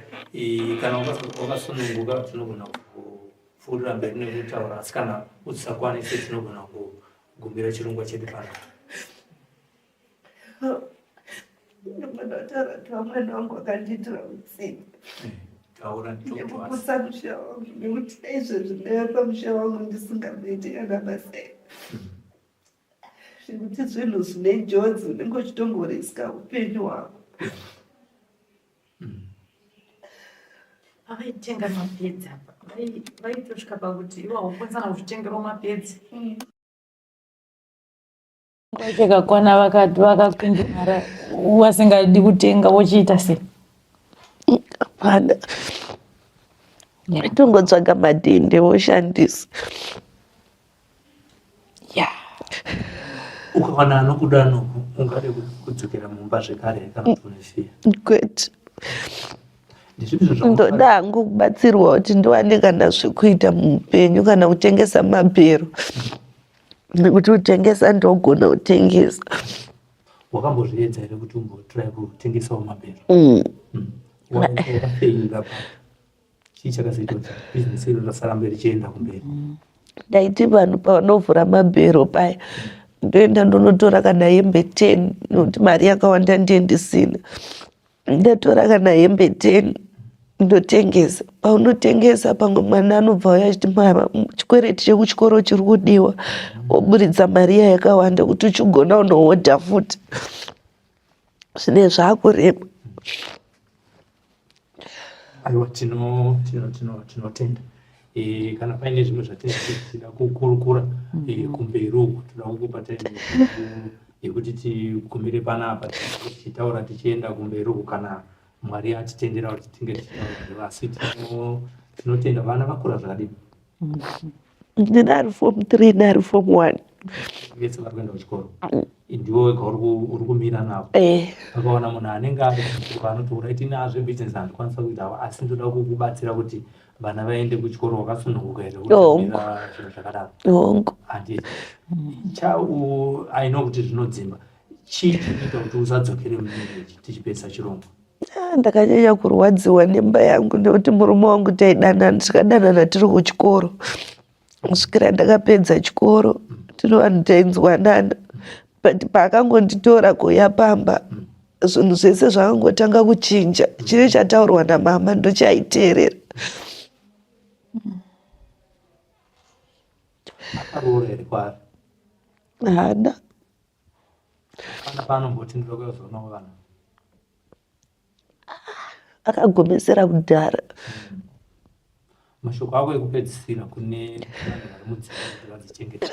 Kana wakasununguka tinogona kupfuurira mberi nekutaura asi kana usisakwanise tinogona kugumira chirongwa chedu panapa. Ndinoda kutaura kuti vamwene vangu vakandiitira utsinye. Taura Nekuputsa musha wangu nekuti dai izvezvi ndaiva pamusha wangu ndisingamboiti kana basa iri. Zvekuti zvinhu zvine njodzi unenge uchitongoriska upenyu hwako. Pavaitenga mapedzi apa vaitosvika pakuti iwe haukwanisa kana kuzvitengerawo mapedzi. Chakakwana vakati vakakwindimara wasingadi kutenga wochiita sei? Hapana. Tongotsvaga madhende woshandisa. Yeah. Ukawana anokuda noku ungade kudzokera mumba zvekare kana kuti unosiya? Kwete. Ndoda hangu kubatsirwa kuti ndiwane kana zvekuita muupenyu kana kutengesa mabhero. Nekuti kutengesa ndogona kutengesa. Wakambozviedza here kuti umbotry kutengesawo mabhero? Mm. Mm. Wakafeila pa. Chii chakazoita kuti business iro rasarambe richienda kumberi? Mm. Ndaiti vanhu pavanovhura mabhero paya ndoenda ndonotora kana hembe 10 nokuti mari yakawanda ndiye ndisina. Ndatora kana hembe 10 ndotengesa. Paunotengesa pamwe mwana anobva auya achiti mama chikwereti chekuchikoro chiri kudiwa, woburitsa mari iya yakawanda kuti uchigona unohodha futi. Zvine zvakurema. Aiwa tinotenda e, kana paine zvimwe zvatinenge tichida kukurukura e, kumberi uku toda kukupa time yekuti tigumire panapa tichitaura tichienda kumberi uku kana Mwari atitendera kuti tinge tichitaura asi tinotenda vana vakura zvakadini ndine ari form 3 neari form 1 vese vari kuenda kuchikoro ndiwe wega uri kumira navo eh. vakaona munhu anenge ari kuchikoro anoti uraiti ini azvebusiness handikwanisa kuita asi ndoda kukubatsira kuti vana vaende kuchikoro wakasununguka here kutamira zvinhu zvakadaro hongu handiti chau i know kuti zvinodzimba Chii chinoita kuti usadzokere mumarriage tichipedzisa chirongwa? Ah, ndakanyanya kurwadziwa nemba yangu nekuti murume wangu taidanana tikadanana tiri kuchikoro kusvikira ndakapedza chikoro tiri vanhu tainzwanana but paakangonditora kuuya pamba zvinhu zvese zvakangotanga kuchinja chiri chataurwa namama ndochaiteerera. Akaroora here kwaari? Haana. Hapana paanomboti ndoda kuuya kuzoonawo vana. Akagomesera kudhara. Mashoko ako ekupedzisira kune vanhu vari mudzimba kuti vadzichengete.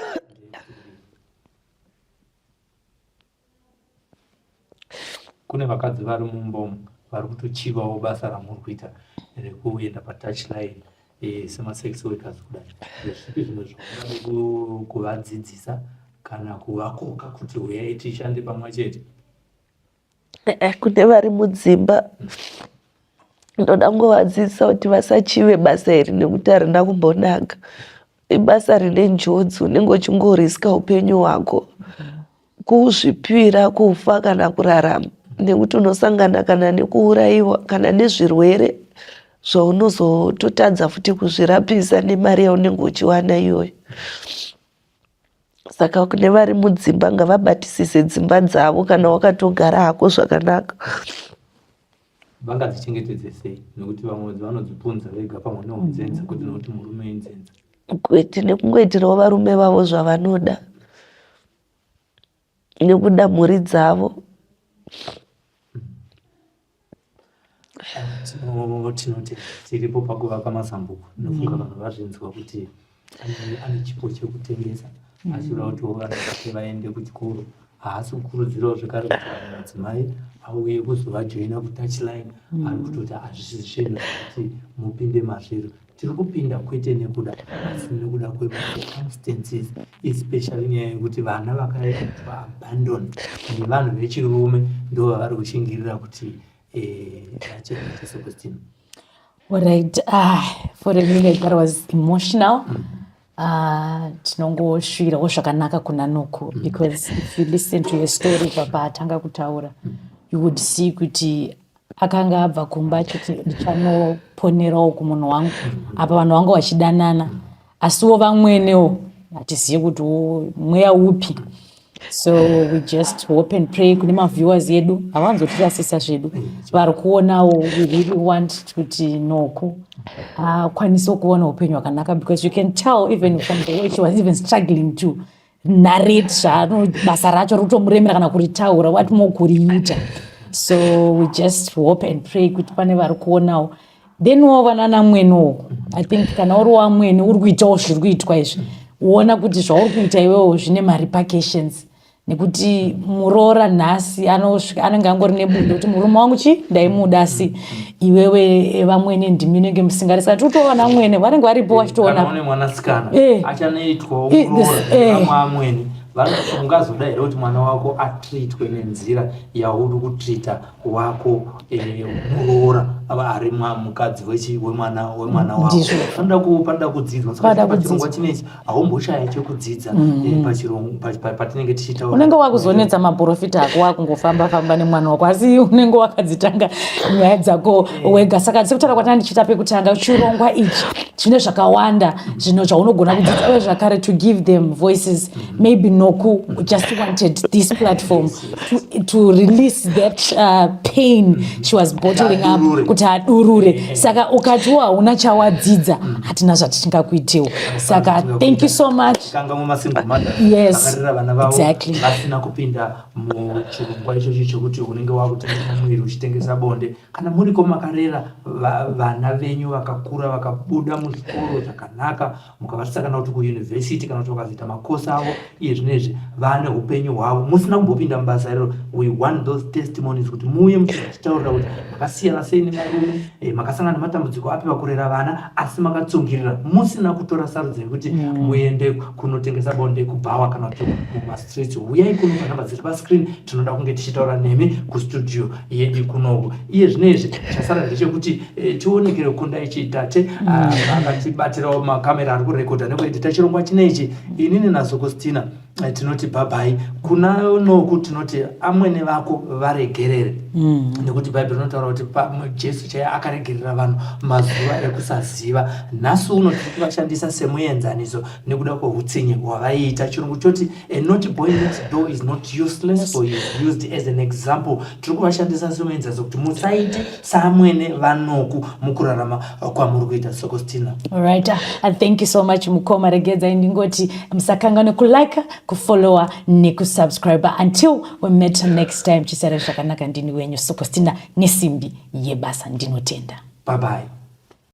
Kune vakadzi vari mumba umu vari kutochivawo basa ramuri kuita rekuenda patouch line eh, semasex workers kudai. Ndezvipi zvimwe zvaungade kuvadzidzisa kana kuvakoka kuti huyai tishande pamwe chete? Eh, kune vari mudzimba ndoda kungovadzidzisa kuti vasachive basa iri nekuti harina kumbonaka. Ibasa rine njodzi, unenge uchingoriska upenyu hwako kuzvipira kufa kana kurarama nekuti unosangana kana nekuurayiwa kana nezvirwere zvaunozototadza futi kuzvirapisa nemari yaunenge uchiwana iyoyo. Saka kune vari mudzimba ngavabatisise dzimba dzavo kana wakatogara hako zvakanaka. Vangadzichengetedze sei nekuti vamwe vanodzipunza vega pamwe neunzenza kuti nekuti murume inzenza. Kwete nekungoitirawo varume vavo zvavanoda nekuda mhuri dzavo. Tinoti tiripo pakuvaka mazambuko ndinofunga vanhu vazvinzwa kuti ane chipo chekutengesa achida kuti vana vake vaende kuchikoro haasi kukurudzirawo zvekare kuti vamwe madzimai auye kuzovajoina kutouch line ari kutoti hazvisi zvinhu zvekuti mupinde mazviri tiri kupinda kwete nekuda asi nekuda kwemacircumstances especially nyaya yekuti vana vakaitwa abandon nevanhu vechirume ndo vavari kushingirira kuti eh, vachengete sokostina Alright, ah, for a minute that was emotional. Ah, tinongoshuvirawo zvakanaka kuna Noku because if you listen to your story papa atanga kutaura you would see kuti akanga abva kumba achiti ndichanoponerawo kumunhu wangu apa vanhu vanga vachidanana asiwo vamwenewo hatizive kuti mweya upi so we just hope and pray kune maviewers edu havanzotirasisa zvedu vari kuonawo we really want kuti noku akwanisewo kuona upenyu hwakanaka because you can tell even from the way she was even struggling to narrate zvaano basa racho rikutomuremera kana kuritaura what more kuriita so we just hope and pray kuti pane vari kuonawo then wo vanana mwenowo i think kana uri wamwene uri kuitawo zviri kuitwa izvi woona kuti zvauri kuita iwewo zvine marepercussions nekuti muroora nhasi anosvika anenge angori nebundo kuti murume wangu chi ndaimuda asi iwewe eh, vamwene ndimi unenge musingadi saka tiri kutoona vamwene vanenge varipo vachitoona une mwanasikana eh. achanoitwawo eh, muroora vamwene ungazoda here kuti mwana wako atreatwe nenzira yauri kutreata wako muroora ari mukadzi wemwana wemwana wako. Ndizvo. Panoda kudzidzwa. Saka Panoda pachirongwa kudzidzwa. chinechi haumboshaya chekudzidza patinenge tichitaura. Unenge wakuzonetsa maprofita ako, wakungofamba famba nemwana wako, asi unenge wakadzitanga nyaya dzako wega. Saka sekutaura kwatanga ndichiita pekutanga, chirongwa ichi chine zvakawanda zvino zvaunogona kudzidza, uye zvakare to give them voices. Maybe Noku just wanted this platform to release that pain she was bottling up. Adurure. Kuti adurure. Saka ukatiwo hauna chawadzidza, hatina zvatichingakuitiwo. Saka thank you so much. Kangamwe masingle mothers vakarera vana vavo vasina kupinda muchirongwa ichocho chekuti unenge wakutengesa muviri, uchitengesa bonde. Kana muriko makarera vana venyu, vakakura, vakabuda muzvikoro zvakanaka, mukavasvitsa kana kuti kuyunivhesiti, kana kuti vakazoita makosi avo, iye zvinezvi vane upenyu hwavo, musina kumbopinda mubasa iroro, we want those testimonies kuti muuye muchitaurira kuti makasiyana sei nevarume, makasangana nematambudziko api pakurera vana, asi makatsungirira musina kutora sarudzo yekuti muende kunotengesa bonde kubhawa kana kuti mumastreets. Uyai kuno panhamba dziri pascreen. Tinoda kunge tichitaura nemi kustudio yedu kunoku. Iye zvinezvi chasara ndechekuti tionekere kunda ichitate akatibatirawo makamera ari kurekodha nekuedhita chirongwa chinechi. Inini naSokostina tinoti bye-bye kuna Noku. Tinoti amwene vako varegerere, nekuti Bhaibheri rinotaura kuti Jesu chaiye akaregerera vanhu mazuva ekusaziva. Nhasi uno tiri kuvashandisa semuenzaniso nekuda kweutsinye hwavaiita. Chirungu choti, "A naughty boy next door is not useless, for he is used as an example." Tiri kuvashandisa semuenzaniso kuti musaite saamwene vaNoku mukurarama kwamuri kuita. Sokostina. Alright, thank you so much, mukoma. Regedzai ndingoti musakanganwe kulike, kufollowa nekusubscribe. Until we meet next time, chisara zvakanaka. Ndini wenyu Sokostina nesimbi yebasa. Ndinotenda. Bye bye.